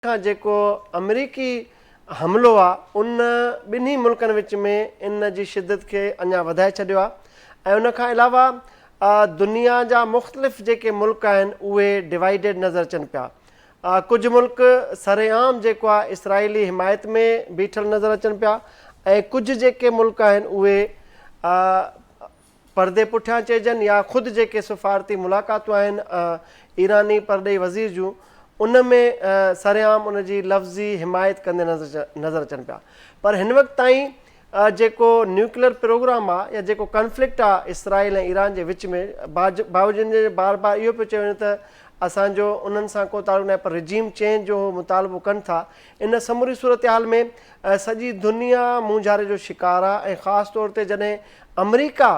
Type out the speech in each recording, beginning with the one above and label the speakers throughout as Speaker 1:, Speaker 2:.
Speaker 1: کان جيڪو آمريڪي حملو آ ان ٻنهي ملڪن وچ ۾ ان جي شدت کي اڃا وڌائي ڇڏيو آ ۽ ان کان علاوه دنيا جا مختلف جيڪي ملڪ آهن اهي ڊوائيڊيڊ نظر اچن پيا. ڪجهه ملڪ سرعام جيڪو آ اسرائيلي حمايت ۾ بيٺل نظر اچن پيا ۽ ڪجهه جيڪي ملڪ آهن اهي پردي پٺيان چئجن يا خود جيڪي سفارتي ملاقاتون آهن ايراني پرڏيهي وزير جون ان ۾ سرعام ان جي لفظي حمايت ڪندي نظر اچن پيا پر هن وقت تائين جيڪو نيوڪليئر پروگرام آ يا جيڪو ڪنفلڪٽ آ اسرائيل ۽ ايران جي وچ ۾ باوجود ان جي بار بار اهو پيو چيو وڃي ته اسان جو انهن سان ڪو تعلق ناهي پر رجيم چينج جو هو مطالبو ڪن ٿا ان سموري صورتحال ۾ سڄي دنيا مونجهاري جو شڪار آ ۽ خاص طور تي جڏهن آمريڪا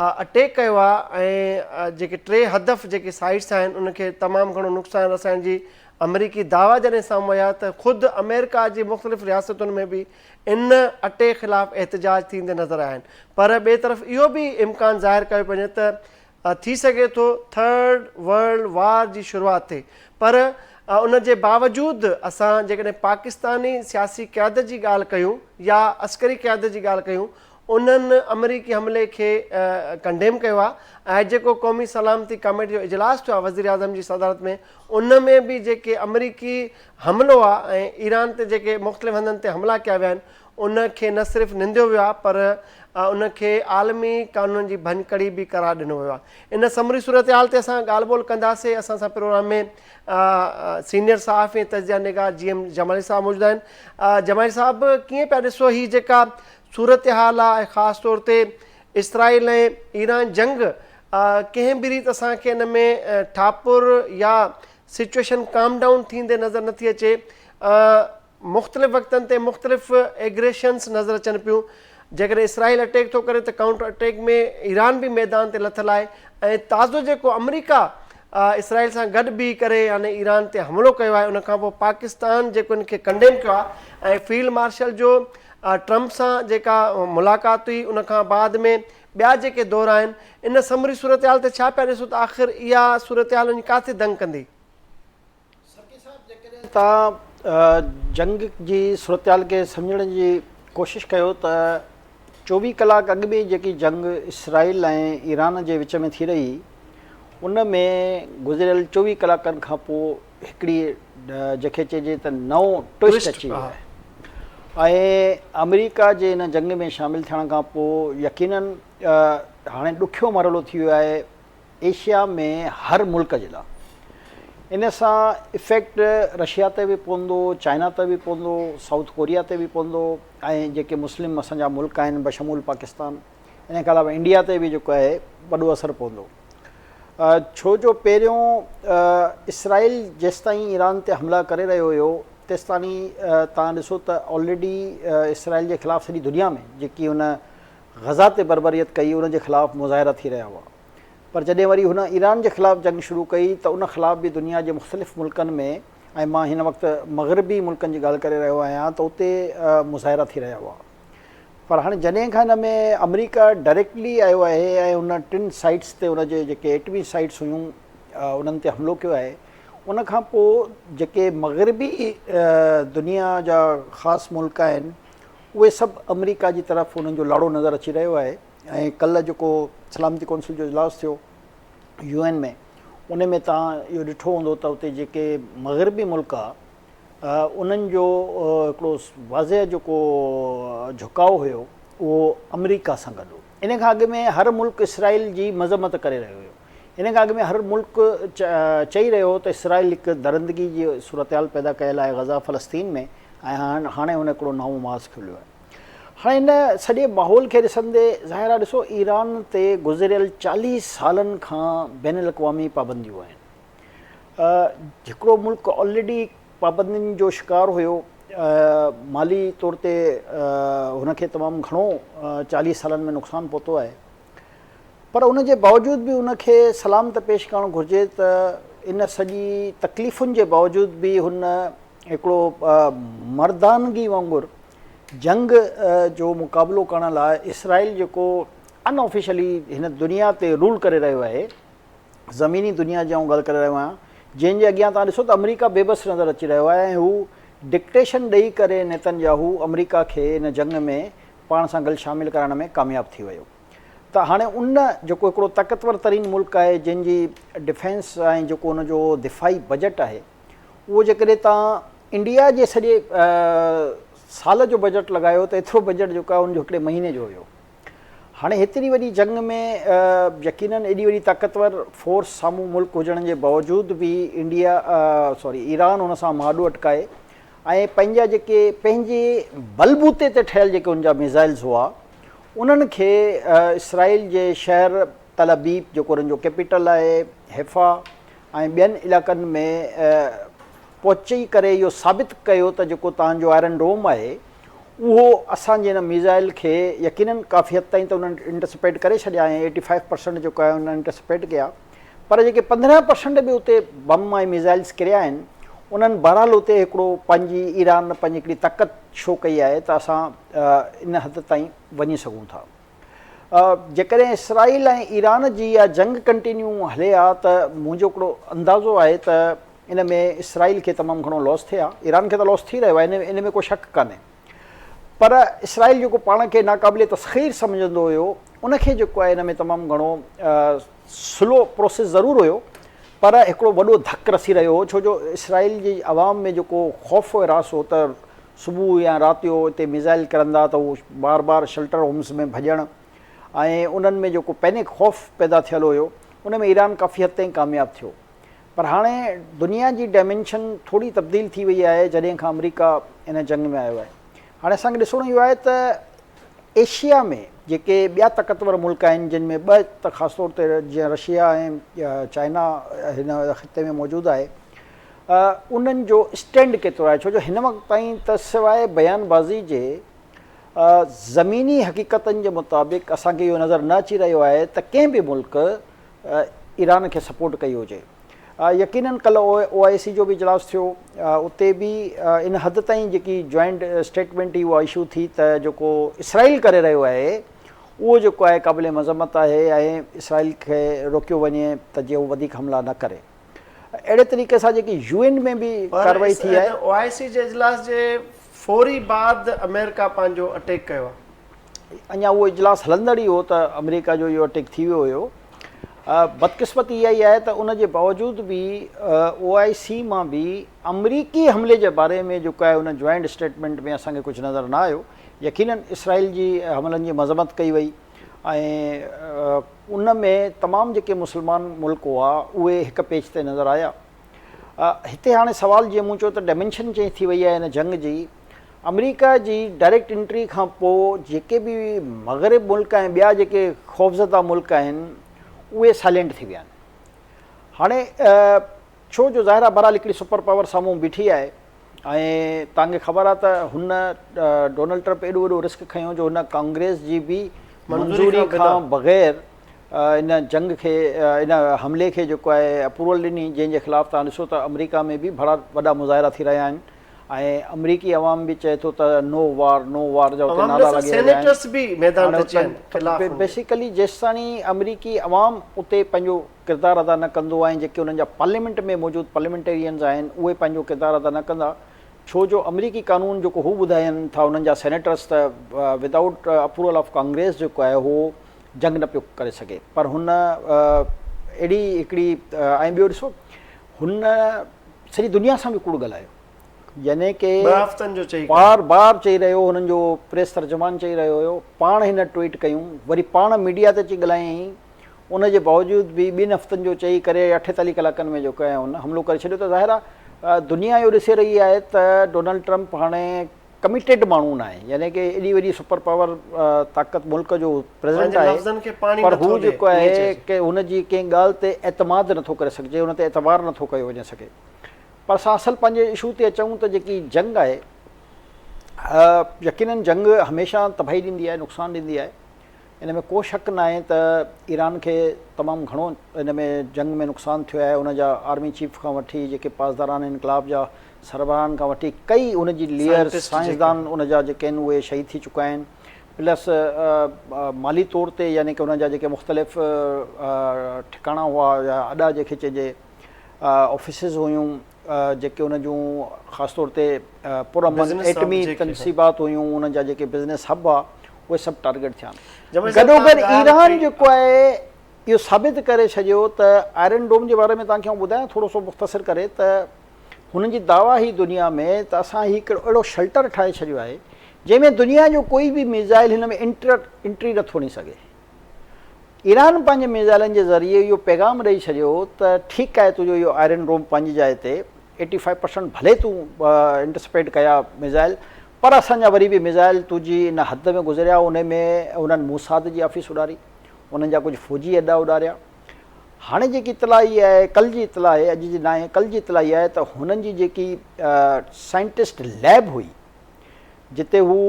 Speaker 1: اٽيڪ ڪيو آ ۽ جيڪي ٽي هدف جيڪي سائيٽس آهن ان کي تمام گهڻو نقصان رسائڻ جي آمريڪي دعويٰ جڏهن سامهون آئي آ ته خود آمريڪا جي مختلف رياستن ۾ به ان اٽيڪ خلاف احتجاج ٿيندي نظر آيا آهن پر ٻئي طرف اهو به امڪان ظاهر ڪيو پيو وڃي ته ٿي سگهي ٿو ٿرڊ ورلڊ وار جي شروعات ٿئي پر ان جي باوجود اسان جيڪڏهن پاڪستاني سياسي قيادت جي ڳالهه ڪيون يا عسڪري قيادت جي ڳالهه ڪيون انهن آمريڪي حملي کي ڪنڊيم ڪيو آهي ۽ جيڪو قومي سلامتي ڪميٽي جو اجلاس ٿيو آهي وزيراعظم جي صدارت ۾ ان ۾ به جيڪي آمريڪي حملو آهي ۽ ايران تي جيڪي مختلف هنڌن تي حملا ڪيا ويا آهن ان کي نه صرف ننديو ويو آهي پر ان کي عالمي قانونن جي ڀڃڪڙي به قرار ڏنو ويو آهي. ان سموري صورتحال تي اسان ڳالهه ٻولهه ڪنداسين. اسان سان پروگرام ۾ سينيئر صحافي ۽ تجزيه نگار جي ايم جمالي صاحب موجود آهن. جمالي صاحب ڪيئن پيا ڏسو هي جيڪا صورتحال آهي ۽ خاص طور تي اسرائيل ۽ ايران جنگ ڪنهن به ريت اسان کي ان ۾ ٺاپر يا سچوئيشن ڪام ڊائون ٿيندي نظر نٿي اچي. مختلف وقتن تي مختلف ايگريشنز نظر اچن پيون، جيڪڏهن اسرائيل اٽيڪ ٿو ڪري ته ڪائونٽر اٽيڪ ۾ ايران به ميدان تي لٿل آهي ۽ تازو جيڪو آمريڪا اسرائيل سان گڏ بيهي ڪري يعني ايران تي حملو ڪيو آهي ان کان پوء پاڪستان جيڪو ان کي ڪنڊيم ڪيو آهي ۽ فيلڊ مارشل جو ٽرمپ سان جيڪا ملاقات هئي ان کان بعد ۾ ٻيا جيڪي دورا آهن ان سموري صورتحال تي ڇا پيا ڏسو ته آخر اها صورتحال وڃي ڪاٿي دنگ ڪندي؟
Speaker 2: سرڪي صاحب جيڪڏهن توهان جنگ جي صورتحال کي سمجهڻ جي ڪوشش ڪيو ته 24 ڪلاڪ اڳ ۾ جيڪي جنگ اسرائيل ۽ ايران جي وچ ۾ ٿي رهي ان ۾ گذريل 24 ڪلاڪن کان پوء هڪڙي جنهن کي چئجي ته نئون ٽوئسٽ اچي ويو آهي ۽ آمريڪا جي ان جنگ ۾ شامل ٿيڻ کان پوء يقينن هاڻي ڏکيو مرحلو ٿي ويو آهي ايشيا ۾ هر ملڪ جي لاء ان سان افيڪٽ رشيا تي به پوندو، چائنا تي به پوندو، سائوٿ ڪوريا تي به پوندو ۽ جيڪي مسلم اسان جا ملڪ آهن بشمول پاڪستان ان کان علاوه انڊيا تي به جيڪو آهي وڏو اثر پوندو ڇو جو پهريون اسرائيل جيستائين ايران تي حملا ڪري رهيو هيو تيستاني تان ڏسو ته آلريڊي اسرائيل جي خلاف سڄي دنيا ۾ جيڪي هن غزا تي بربريت ڪئي ان جي خلاف مظاهرا ٿي رهيا هئا پر جڏهن وري هن ايران جي خلاف جنگ شروع ڪئي ته ان خلاف به دنيا جي مختلف ملڪن ۾ ۽ مان هن وقت مغربي ملڪن جي ڳالهه ڪري رهيو آهيان ته اتي مظاهرا ٿي رهيا هئا پر هاڻي جڏهن کان هن ۾ آمريڪا ڊائريڪٽلي آيو آهي ۽ ان ٽن سائيٽس تي ان جي جيڪي ايٽمي سائيٽس هيون انهن تي حملو ڪيو آهي ان کان پوء جيڪي مغربي دنيا جا خاص ملڪ آهن اهي سڀ آمريڪا جي طرف انهن جو لاڙو نظر اچي رهيو آهي ۽ ڪلهه جيڪو سلامتي ڪونسل جو اجلاس ٿيو يو اين ۾ ان ۾ توهان اهو ڏٺو هوندو ته اتي جيڪي مغربي ملڪ آ انهن جو هڪڙو واضح جيڪو جهڪاء هيو اهو آمريڪا سان گڏ هو. ان کان اڳ ۾ هر ملڪ اسرائيل جي مذمت ڪري رهيو هيو. ان کان اڳ ۾ هر ملڪ چئي رهيو هو ته اسرائيل هڪ درندگي جي صورتحال پيدا ڪيل آهي غزه فلسطين ۾ ۽ هاڻي هن هڪڙو نئون محاذ کوليو آهي. هاڻي ان سڄي ماحول کي ڏسندي ظاهر آهي ڏسو ايران تي گذريل 40 سالن کان بين الاقوامي پابنديون آهن. هڪڙو ملڪ آلريڊي پابندين جو شڪار هيو مالي طور تي هن کي تمام گهڻو 40 سالن ۾ نقصان پهتو آهي. پر ان جي باوجود به ان کي سلام ته پيش ڪرڻ گهرجي ته ان سڄي تڪليفن جي باوجود به هن هڪڙو مردانگي وانگر جنگ جو مقابلو ڪرڻ لاء اسرائيل جيڪو ان آفيشلي هن دنيا تي رول ڪري رهيو آهي، زميني دنيا جي آئون ڳالهه ڪري رهيو آهيان، جنهن جي اڳيان توهان ڏسو ته آمريڪا بيبس نظر اچي رهيو آهي ۽ هو ڊڪٽيشن ڏئي ڪري نيتن ياهو آمريڪا کي ان جنگ ۾ پاڻ سان گڏ شامل ڪرائڻ ۾ ڪامياب ٿي ويو ته هاڻي ان جيڪو هڪڙو طاقتور ترين ملڪ آهي جنهن جي ڊفينس ۽ جيڪو ان جو دفاعي بجيٽ آهي اهو جيڪڏهن توهان انڊيا جي سڄي سال جو بجيٽ لڳايو ته ايترو بجيٽ جيڪو آهي ان جو هڪڙي مهيني جو هيو. هاڻي هيتري وڏي جنگ ۾ يقينن ايڏي وڏي طاقتور فورس سامهون ملڪ هجڻ جي باوجود به انڊيا سوري ايران ان سان مهاڏو اٽڪائي ۽ پنهنجا جيڪي پنهنجي بلبوتي تي ٺهيل جيڪي ان جا ميزائلز هئا انهن کي اسرائيل جي شهر تل ابيب جيڪو انهن جو ڪيپيٽل آهي حيفا ۽ ٻين علائقن ۾ پهچي ڪري اهو ثابت ڪيو ته جيڪو توهان جو آئرن ڊوم آهي اهو اسان جي ان ميزائل کي يقينن ڪافي حد تائين ته انهن انٽرسپيٽ ڪري ڇڏيا ۽ ايٽي فائيو پرسنٽ جيڪو آهي انهن انٽرسپيٽ ڪيا پر جيڪي 15 پرسنٽ به اتي بم ۽ ميزائلز ڪريا آهن انهن بهرحال اتي هڪڙو پنهنجي ايران پنهنجي هڪڙي طاقت شو ڪئي آهي ته اسان ان حد تائين وڃي سگهون ٿا. جيڪڏهن اسرائيل ۽ ايران جي اها جنگ ڪنٽينيو هلي ها ته منهنجو هڪڙو اندازو آهي ته ان ۾ اسرائيل کي تمام گهڻو لاس ٿئي ها. ايران کي ته لاس ٿي رهيو آهي ان ۾ ڪو شڪ ڪانهي پر اسرائيل جيڪو پاڻ کي ناقابل تسخير سمجهندو هيو ان کي جيڪو آهي ان ۾ تمام گهڻو سلو پروسيس ضرور هيو پر هڪڙو وڏو ڌڪ رسي رهيو هو ڇو جو اسرائيل جي عوام ۾ جيڪو خوف و هراس هو ته صبح يا رات جو اتي ميزائل ڪرندا ته هو بار بار شلٽر هومز ۾ ڀڄڻ ۽ انهن ۾ جيڪو پينڪ خوف پيدا ٿيل هيو ان ۾ ايران ڪافي حد تائين ڪامياب ٿيو پر هاڻي دنيا جي ڊائمينشن ٿوري تبديل ٿي وئي آهي جڏهن کان آمريڪا ان جنگ ۾ آيو آهي هاڻي اسان کي ڏسڻو اهو آهي ته ايشيا ۾ جيڪي ٻيا طاقتور ملڪ آهن جن ۾ ٻه ته خاص طور تي جيئن رشيا ۽ چائنا هن خطي ۾ موجود آهي انهن جو اسٽينڊ ڪيترو آهي ڇو جو هن وقت تائين ته سواء بيان بازي جي زميني حقيقتن جي مطابق اسان کي اهو نظر نه اچي رهيو آهي ته ڪنهن به ملڪ ايران کي سپورٽ ڪئي هجي. يقينن ڪلهه او آء سي جو به اجلاس ٿيو اتي به ان حد تائين جيڪي جوائنٽ اسٽيٽمينٽ هئي اها اشو ٿي ته جيڪو اسرائيل ڪري رهيو آهي اهو جيڪو آهي قابل مذمت آهي ۽ اسرائيل کي روڪيو وڃي ته جيئن هو وڌيڪ حملا نه ڪري. اهڙي طريقي سان جيڪي يو اين ۾ به ڪارروائي ٿي آهي.
Speaker 1: پر او آء سي جي اجلاس جي فوري بعد آمريڪا پنهنجو اٽيڪ ڪيو آهي.
Speaker 2: اڃا اهو اجلاس هلندڙ ئي هو ته آمريڪا جو اهو اٽيڪ ٿي ويو هيو. بدقسمتي اها ئي آهي ته ان جي باوجود به او آء سي مان به آمريڪي حملي جي باري ۾ جيڪو آهي ان جوائنٽ اسٽيٽمينٽ ۾ اسان کي ڪجهه نظر نه آيو. يقينن اسرائيل جي حملن جي مذمت ڪئي وئي ۽ ان ۾ تمام جيڪي مسلمان ملڪ هئا اهي هڪ پيج تي نظر آيا. هتي هاڻي سوال جيئن مون چيو ته ڊائمينشن چينج ٿي وئي آهي هن جنگ جي. آمريڪا جي ڊائريڪٽ انٽري کان پوء جيڪي به مغرب ملڪ ۽ ٻيا جيڪي خوفزده ملڪ آهن اهي سائلينٽ ٿي ويا آهن. هاڻي ڇو جو ظاهر آهي بهرحال هڪڙي سپر پاور سامهون بيٺي آهي ۽ توهان کي خبر آهي ته هن ڊونلڊ ٽرمپ ايڏو وڏو رسڪ کنيو جو هن ڪانگريس جي به منظوري کان بغير ان جنگ کي ان حملي کي جيڪو آهي اپروول ڏني جنهن جي خلاف توهان ڏسو ته آمريڪا ۾ به بڙا وڏا مظاهرا ٿي رهيا آهن ۽ آمريڪي عوام به چئي ٿو ته نو وار نو وار جا اتي نعرا لڳي رهيا آهن. بيسيڪلي جيستاڻي آمريڪي عوام اتي پنهنجو ڪردار ادا نه ڪندو ۽ جيڪي انهن جا پارليامينٽ ۾ موجود پارليامينٽيرينز آهن اهي پنهنجو ڪردار ادا نه ڪندا ڇو جو آمريڪي قانون جيڪو هو ٻڌائين ٿا انهن جا سينيٽرس ته ودائوٽ اپروول آف ڪانگريس جيڪو آهي هو جنگ نه پيو ڪري سگهي پر هن اهڙي هڪڙي ۽ ٻيو ڏسو هن سڄي دنيا سان به ڪوڙ ڳالهايو يعني ڪي بار بار چئي رهيو هنن جو پريس ترجمان چئي رهيو هيو پاڻ هن ٽوئيٽ ڪيون وري پاڻ ميڊيا تي اچي ڳالهايائين ان جي باوجود به ٻن هفتن جو چئي ڪري 48 ڪلاڪن ۾ جيڪو آهي هن حملو ڪري ڇڏيو ته ظاهر آهي دنيا اهو ڏسي رهي آهي ته ڊونلڊ ٽرمپ هاڻي ڪميٽيڊ ماڻهو ناهي يعني ڪي ايڏي وڏي سپر پاور طاقت ملڪ جو پريزيڊنٽ آهي پر هو جيڪو آهي ڪي هن جي ڪنهن ڳالهه تي اعتماد نٿو ڪري سگهجي ان تي اعتبار نٿو ڪيو وڃي سگهي پر اسان اصل پنهنجي اشو تي اچون ته جيڪي جنگ آهي يقينن جنگ هميشه تباهي ڏيندي آهي نقصان ڏيندي آهي ان ۾ ڪو شڪ ناهي ته ايران کي تمام گهڻو ان ۾ جنگ ۾ نقصان ٿيو آهي ان جا آرمي چيف کان وٺي جيڪي پاسداران انقلاب جا سربراهن کان وٺي ڪئي ان جي ليئر سائنسدان ان جا جيڪي آهن اهي شهيد ٿي چڪا آهن پلس مالي طور تي يعني ڪي ان جا جيڪي مختلف ٺڪاڻا هئا يا اڏا جيڪي چئجي آفيسز هيون جيڪي ان جون خاص طور تي پرامن ايٽمي تنصيبات هيون انهن جا جيڪي بزنس هب هئا اهي سڀ ٽارگيٽ ٿيا آهن. گڏوگڏ ايران جيڪو آهي اهو ثابت ڪري ڇڏيو ته آئرن ڊوم جي باري ۾ توهان کي آئون ٻڌايان ٿورو سو مختصر ڪري ته هنن جي دعويٰ هئي دنيا ۾ ته اسان هي هڪڙو اهڙو شيلٽر ٺاهي ڇڏيو آهي جنهن ۾ دنيا جو ڪوئي به ميزائل هن ۾ انٽر انٽري نٿو وڃي سگهي. ايران پنهنجي ميزائلن جي ذريعي اهو پيغام ڏئي ڇڏيو ته ٺيڪ آهي تنهنجو اهو آئرن ڊوم پنهنجي جاء تي ايٽي فائيو پرسنٽ ڀلي تون انٽرسپيٽ ڪيا ميزائل پر اسان جا وري به ميزائل تنهنجي ان حد ۾ گذريا ان ۾ انهن موساد جي آفيس اڏاري انهن جا ڪجهه فوجي اڏا اڏاريا هاڻي جيڪي اطلاع اها آهي ڪل جي اطلاع آهي اڄ جي ناهي ڪل جي اطلاع اها آهي ته هنن جي جيڪي سائنٽسٽ ليب هئي جتي هو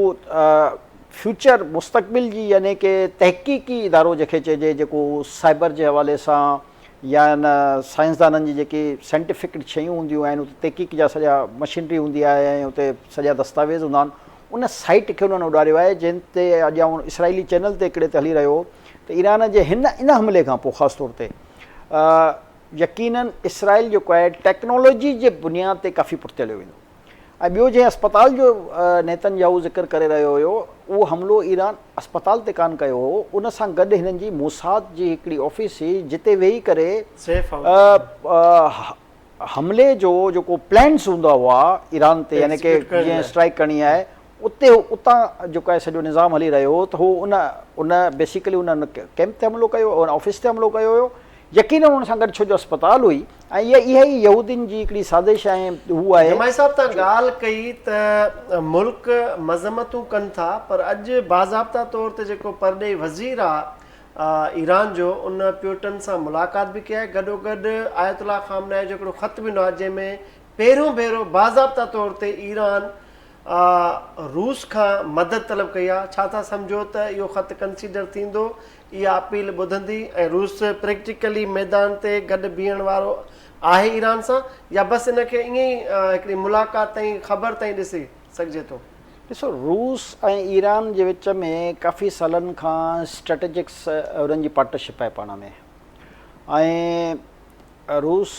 Speaker 2: فيوچر، مستقبل، جي يعني ڪي تحقيقي ادارو جنهن کي چئجي جيڪو سائبر جي حوالي سان يا ان سائنسدانن جي جيڪي سائنٽيفڪ شيون هونديون آهن اتي تحقيق جا سڄا مشينري هوندي آهي ۽ اتي سڄا دستاويز هوندا آهن ان سائيٽ کي انهن اڏاريو آهي جنهن تي اڄ آئون اسرائيلي چينل تي هڪڙي تي هلي رهيو هو ته ايران جي هن ان حملي کان پوء خاص طور تي يقينن اسرائيل جيڪو آهي ٽيڪنالاجي جي بنياد تي ڪافي پٺتي هليو ويندو. ۽ ٻيو جنهن اسپتال جو نيتن ياهو ذڪر ڪري رهيو هيو اهو حملو ايران اسپتال تي ڪانه ڪيو هو ان سان گڏ هنن جي موساد جي هڪڙي آفيس هئي جتي ويهي ڪري حملي جو جيڪو پلانس هوندا هئا ايران تي يعني ڪي جيئن اسٽرائيڪ ڪرڻي آهي اتي اتان جيڪو آهي سڄو نظام هلي رهيو هو ته هو ان ان بيسيڪلي ان ڪيمپ تي حملو ڪيو ان آفيس تي حملو ڪيو هيو يقينن ان سان گڏ ڇو جو اسپتال هئي ۽ اها ئي يهودين جي هڪڙي سازش ۽ هو آهي.
Speaker 1: جماعي صاحب تان ڳالهه ڪئي ته ملڪ مذمتون ڪن ٿا پر اڄ باضابطا طور تي جيڪو پرڏيهي وزير آ ايران جو ان پيوٽن سان ملاقات به ڪئي آهي گڏوگڏ آيت الله خامنائي جو هڪڙو خط به ڏنو آهي جنهن ۾ پهريون ڀيرو باضابطا طور تي ايران روس کان مدد طلب ڪئي آهي ڇا ٿا سمجهو ته اهو خط ڪنسيڊر ٿيندو اها اپيل ٻڌندي ۽ روس پريڪٽيڪلي ميدان تي گڏ بيهڻ وارو آهي ايران سان يا بس ان کي ائين ئي هڪڙي ملاقات تائين خبر تائين ڏسي سگهجي ٿو؟
Speaker 2: ڏسو روس ۽ ايران جي وچ ۾ ڪافي سالن کان اسٽريٽجڪس انهن جي پارٽنرشپ آهي پاڻ ۾ ۽ روس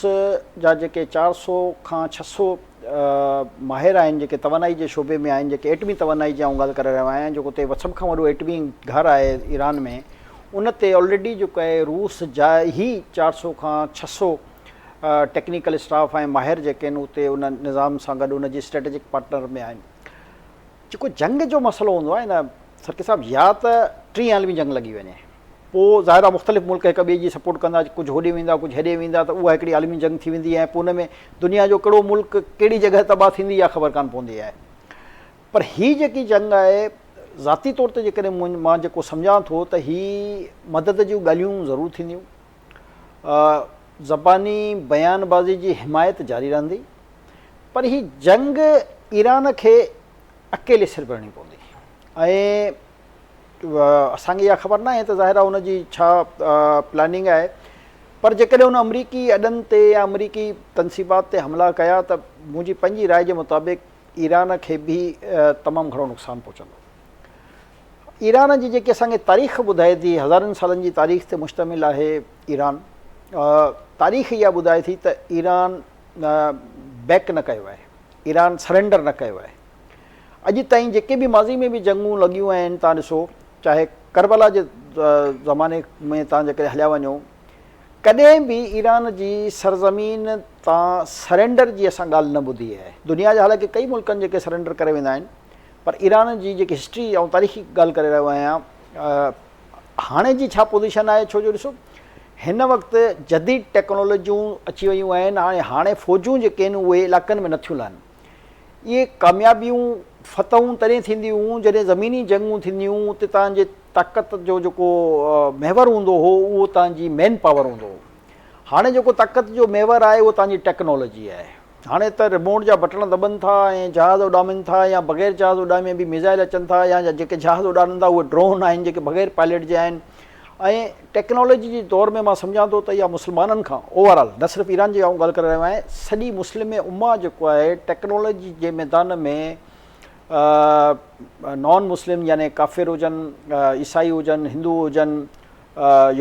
Speaker 2: جا جيڪي 400 کان 600 ماهر آهن جيڪي توانائي جي شعبي ۾ آهن جيڪي ايٽمي توانائي جي آئون ڳالهه ڪري رهيو آهيان جيڪو اتي سڀ کان وڏو ايٽمي گهر آهي ايران ۾ ان تي آلريڊي جيڪو آهي روس جا ئي 400 کان 600 ٽيڪنيڪل اسٽاف ۽ ماهر جيڪي آهن اتي ان نظام سان گڏ ان جي اسٽريٽجڪ پارٽنر ۾ آهن. جيڪو جنگ جو مسئلو هوندو آهي نه سرڪي صاحب يا ته ٽين عالمي جنگ لڳي وڃي پوء ظاهر آهي مختلف ملڪ هڪ ٻئي جي سپورٽ ڪندا ڪجهه هوڏي ويندا ڪجهه هيڏي ويندا ته اها هڪڙي عالمي جنگ ٿي ويندي ۽ پوء ان ۾ دنيا جو ڪهڙو ملڪ ڪهڙي جڳهه تباهه ٿيندي اها خبر ڪانه پوندي آهي پر هي جيڪي جنگ آهي ذاتي طور تي جيڪڏهن مان جيڪو سمجهان ٿو ته هي مدد جون ڳالهيون ضرور ٿينديون زباني بيان بازي جي حمايت جاري رهندي پر هي جنگ ايران کي اڪيلي سر وڙهڻي پوندي ۽ اسان کي اها خبر ناهي ته ظاهر آهي ان جي ڇا پلاننگ آهي پر جيڪڏهن ان آمريڪي اڏن تي يا آمريڪي تنصيبات تي حملا ڪيا ته منهنجي پنهنجي راء جي مطابق ايران کي به تمام گهڻو نقصان پهچندو. ايران جي جيڪي اسان کي تاريخ ٻڌائي ٿي هزارن سالن جي تاريخ تي مشتمل آهي ايران تاريخ اها ٻڌائي ٿي ته ايران بيڪ نه ڪيو آهي ايران سرينڊر نه ڪيو آهي اڄ تائين جيڪي به ماضي ۾ به جنگون لڳيون آهن تان ڏسو چاهي ڪربلا جي زماني ۾ تان جيڪڏهن هليا وڃو ڪڏهن به ايران جي سرزمين تان سرينڊر جي اسان ڳالهه نه ٻڌي آهي دنيا جا حالانڪه ڪئي ملڪن جيڪي سرينڊر ڪري ويندا آهن پر ايران جي جيڪي هسٽري آئون تاريخي ڳالهه ڪري رهيو آهيان هاڻي جي ڇا پوزيشن آهي ڇو جو ڏسو هن وقت جديد ٽيڪنالاجيون اچي ويون آهن هاڻي هاڻي فوجون جيڪي آهن اهي علائقن ۾ نٿيون لهن اهي ڪاميابيون فتحون تڏهن ٿينديون هيون جڏهن زميني جنگون ٿينديون هيون اتي تان جي طاقت جو جيڪو محور هوندو هو اهو تان جي مين پاور هوندو هو هاڻي جيڪو طاقت جو محور آهي اهو تان جي ٽيڪنالاجي آهي هاڻي ته ريموٽ جا بٽڻ دٻن ٿا ۽ جهاز اڏامن ٿا يا بغير جهاز اڏامي به ميزائل اچن ٿا يا جيڪي جهاز اڏارن ٿا اهي ڊرون آهن جيڪي بغير پائلٽ جي آهن ۽ ٽيڪنالاجي جي دور ۾ مان سمجهان ٿو ته اها مسلمانن کان اوور آل نه صرف ايران جي آئون ڳالهه ڪري رهيو آهيان سڄي مسلم امه جيڪو آهي ٽيڪنالاجي جي ميدان ۾ نان مسلم يعني ڪافر هجن عيسائي هجن هندو هجن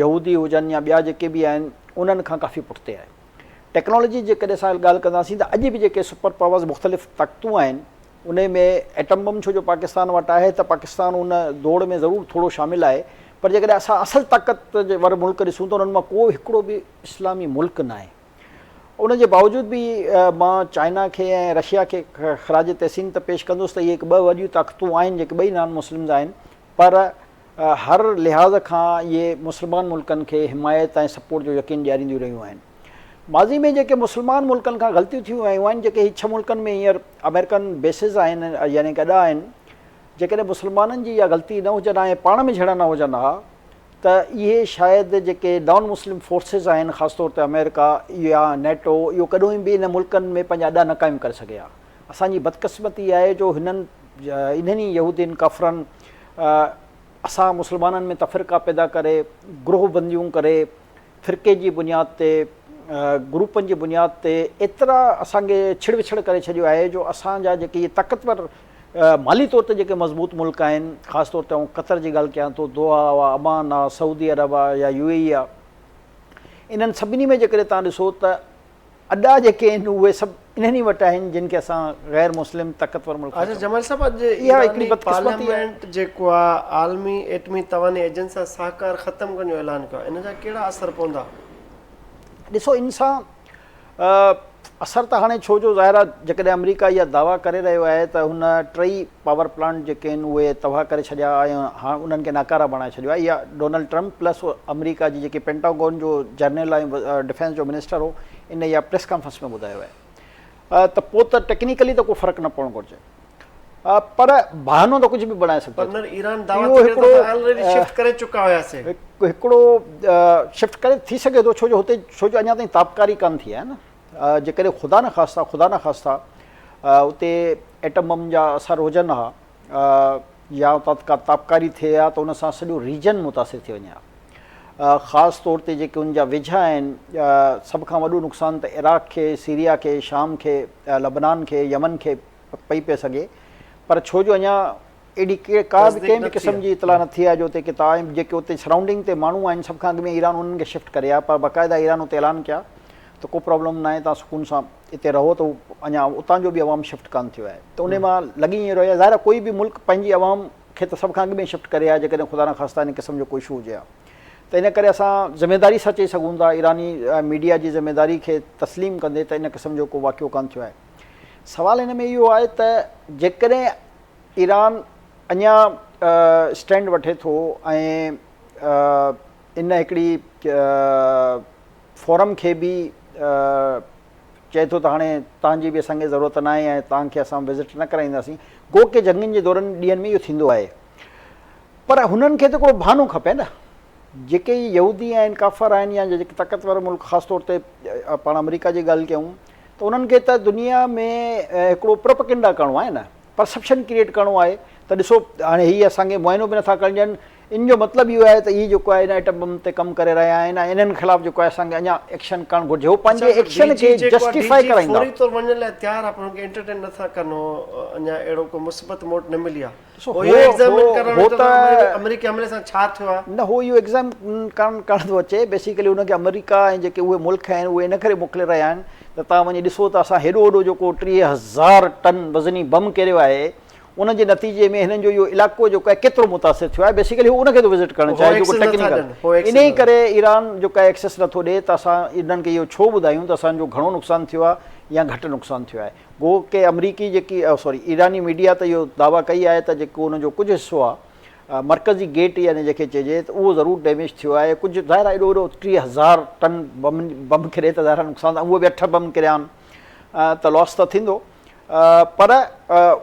Speaker 2: يهودي هجن يا ٻيا جيڪي به آهن انهن کان ڪافي پٺتي آهي. ٽيڪنالاجي جي جيڪڏهن اسان ڳالهه ڪنداسين ته اڄ به جيڪي سپر پاورز مختلف طاقتون آهن انهي ۾ ايٽم بم ڇو جو پاڪستان وٽ آهي ته پاڪستان ان دوڙ ۾ ضرور ٿورو شامل آهي پر جيڪڏهن اسان اصل طاقت ور ملڪ ڏسون ته انهن مان ڪو هڪڙو به اسلامي ملڪ ناهي. ان جي باوجود به مان چائنا کي ۽ رشيا کي خراج تحسين ته پيش ڪندس ته اهي هڪ ٻه وڏيون طاقتون آهن جيڪي ٻئي نان مسلمز آهن پر هر لحاظ کان اهي مسلمان ملڪن کي حمايت ۽ سپورٽ جو يقين ڏيارينديون رهيون آهن. ماضي ۾ جيڪي مسلمان ملڪن کان غلطيون ٿيون آيون آهن جيڪي هي ڇهه ملڪن ۾ هينئر آمريڪن بيسز آهن يعني ڪه اڏا آهن جيڪڏهن مسلمانن جي اها غلطي نه هجن ها ۽ پاڻ ۾ جهيڙا نه هجن ها ته اهي شايد جيڪي نان مسلم فورسز آهن خاص طور تي آمريڪا يا نيٽو اهو ڪڏهن به انهن ملڪن ۾ پنهنجا اڏا نه قائم ڪري سگهي ها. اسان جي بدقسمتي آهي جو هنن انهن ئي يهودين ڪافرن اسان مسلمانن ۾ تفرقا پيدا ڪري گروهه بنديون ڪري فرقي جي بنياد تي گروپن جي بنياد تي ايترا اسان کي ڇڙ وڇڙ ڪري ڇڏيو آهي جو اسان جا جيڪي اهي طاقتور مالي طور تي جيڪي مضبوط ملڪ آهن خاص طور تي آئون قطر جي ڳالهه ڪيان ٿو دوها آ عمان آ سعودي عرب آ يا يو اي اي آ انهن سڀني ۾ جيڪڏهن تان ڏسو ته اڏا جيڪي آهن اهي سڀ انهن ئي وٽ آهن جن کي اسان غير مسلم طاقتور ملڪ
Speaker 1: اچا جمال صاحب اڄ ايراني پارليامينٽ جيڪو آ عالمي ايٽمي توانائي ايجنسي سان سهڪار ختم ڪرڻ جو اعلان ڪيو آ ان جا ڪهڙا اثر پوندا؟
Speaker 2: ڏسو ان سان اثر ته هاڻي ڇو جو ظاهر آهي جيڪڏهن آمريڪا اها دعويٰ ڪري رهيو آهي ته هن ٽئي پاور پلانٽ جيڪي آهن اهي تباهه ڪري ڇڏيا ۽ هاڻ انهن کي ناڪاره بڻائي ڇڏيو آهي اها ڊونلڊ ٽرمپ پلس آمريڪا جي جيڪي پينٽاگون جو جنرل ۽ ڊفينس جو منسٽر هو ان اها پريس ڪانفرنس ۾ ٻڌايو آهي ته پوء ته ٽيڪنيڪلي ته ڪو فرق نه پوڻ گهرجي پر بهانو ته ڪجهه به بڻائي سگهجي
Speaker 1: ٿو. پر ايران دعويٰ ٿو ڪري ته آلريڊي شفٽ ڪري چڪا هياسين.
Speaker 2: هڪڙو شفٽ ڪري ٿي سگهي ٿو ڇو جو هتي ڇو جو اڃا تائين تابڪاري ڪانه ٿي آهي نه جيڪڏهن خدا نخواسته خدا نخواسته اتي ايٽم بم جا اثر هجن ها يا اتان ڪا تابڪاري ٿئي ها ته ان سان سڄو ريجن متاثر ٿي وڃي ها خاص طور تي جيڪي ان جا ويجها آهن سڀ کان وڏو نقصان ته عراق کي سيريا کي شام کي لبنان کي يمن کي پئي پئي سگهي پر ڇو جو اڃا اهڙي ڪا به ڪنهن به قسم جي اطلاع نه ٿي آهي جو اتي ڪتا ۽ جيڪي اتي سرائونڊنگ تي ماڻهو آهن سڀ کان اڳ ۾ ايران انهن کي شفٽ ڪري ها پر باقاعده ايران اتي اعلان ڪيا ته ڪو پرابلم ناهي توهان سڪون سان اتي رهو ته اڃا اتان جو به عوام شفٽ ڪانه ٿيو آهي ته انهي مان لڳي ائين رهيو آهي ظاهر آهي ڪوئي به ملڪ پنهنجي عوام کي ته سڀ کان اڳ ۾ شفٽ ڪري ها جيڪڏهن خدا نخواسته ان قسم جو ڪو اشو هجي ها ته ان ڪري اسان ذميداري سان چئي سگهون ٿا ايراني ميڊيا جي ذميداري کي تسليم ڪندي ته ان قسم جو ڪو واقعو ڪانه ٿيو آهي سوال هن ۾ اهو آهي ته جيڪڏهن ايران اڃا اسٽينڊ وٺي ٿو ۽ ان هڪڙي فورم کي به چئي ٿو ته هاڻي تان جي به اسان کي ضرورت ناهي ۽ تان کي اسان وزٽ نه ڪرائينداسين گو ڪي جنگين جي دورن ڏينهن ۾ اهو ٿيندو آهي پر هنن کي ته هڪڙو بهانو کپي نه جيڪي يهودي آهن ڪافر آهن يا جيڪي طاقتور ملڪ خاص طور تي پاڻ آمريڪا جي ڳالهه ڪيون ته انهن کي ته دنيا ۾ هڪڙو پروپئگنڊا ڪرڻو آهي نه پرسپشن ڪريئيٽ ڪرڻو آهي ته ڏسو هاڻي هي اسان کي معائنو به نٿا ڪرڻ ڏين ان جو مطلب اهو آهي ته هي جيڪو آهي ان ايٽم بم تي ڪم ڪري رهيا آهن ۽ انهن خلاف جيڪو آهي اسان کي اڃا ايڪشن ڪرڻ گهرجي هو پنهنجي ايڪشن کي جسٽيفائي ڪرائيندا.
Speaker 1: فوري طور وڃڻ لاء تيار آهي پر هن کي انٽرٽين نٿا ڪن هو اڃا اهڙو ڪو مثبت موٽ نه ملي آهي.
Speaker 2: ڏسو هو هو ته
Speaker 1: آمريڪي حملي سان ڇا ٿيو آهي؟
Speaker 2: نه هو اهو ايگزامن ڪرڻ ڪانه ٿو اچي بيسيڪلي ان کي آمريڪا ۽ جيڪي اهي ملڪ آهن اهي ان ڪري موڪلي رهيا آهن ته توهان وڃي ڏسو ته اسان هيڏو وڏو جيڪو 30,000 ٽن وزني بم ڪيريو آهي ان جي نتيجي ۾ هنن جو اهو علائقو جيڪو آهي ڪيترو متاثر ٿيو آهي بيسيڪلي هو ان کي ٿو وزٽ ڪرڻ چاهي جيڪو ٽيڪنيڪل انهي ڪري ايران جيڪو آهي ايڪسيس نٿو ڏي ته اسان انهن کي اهو ڇو ٻڌايون ته اسان جو گهڻو نقصان ٿيو آهي يا گهٽ نقصان ٿيو آهي گو ڪي آمريڪي جيڪي سوري ايراني ميڊيا ته اهو دعويٰ ڪئي آهي ته جيڪو ان جو ڪجهه حصو آهي مرڪزي گيٽ يعني جنهن کي چئجي ته اهو ضرور ڊيميج ٿيو آهي ڪجهه ظاهر آهي ايڏو وڏو 30,000 ٽن بم بم ڪري ته ظاهر آهي نقصان اهو به اٺ بم ڪريا آهن ته لاس ته ٿيندو پر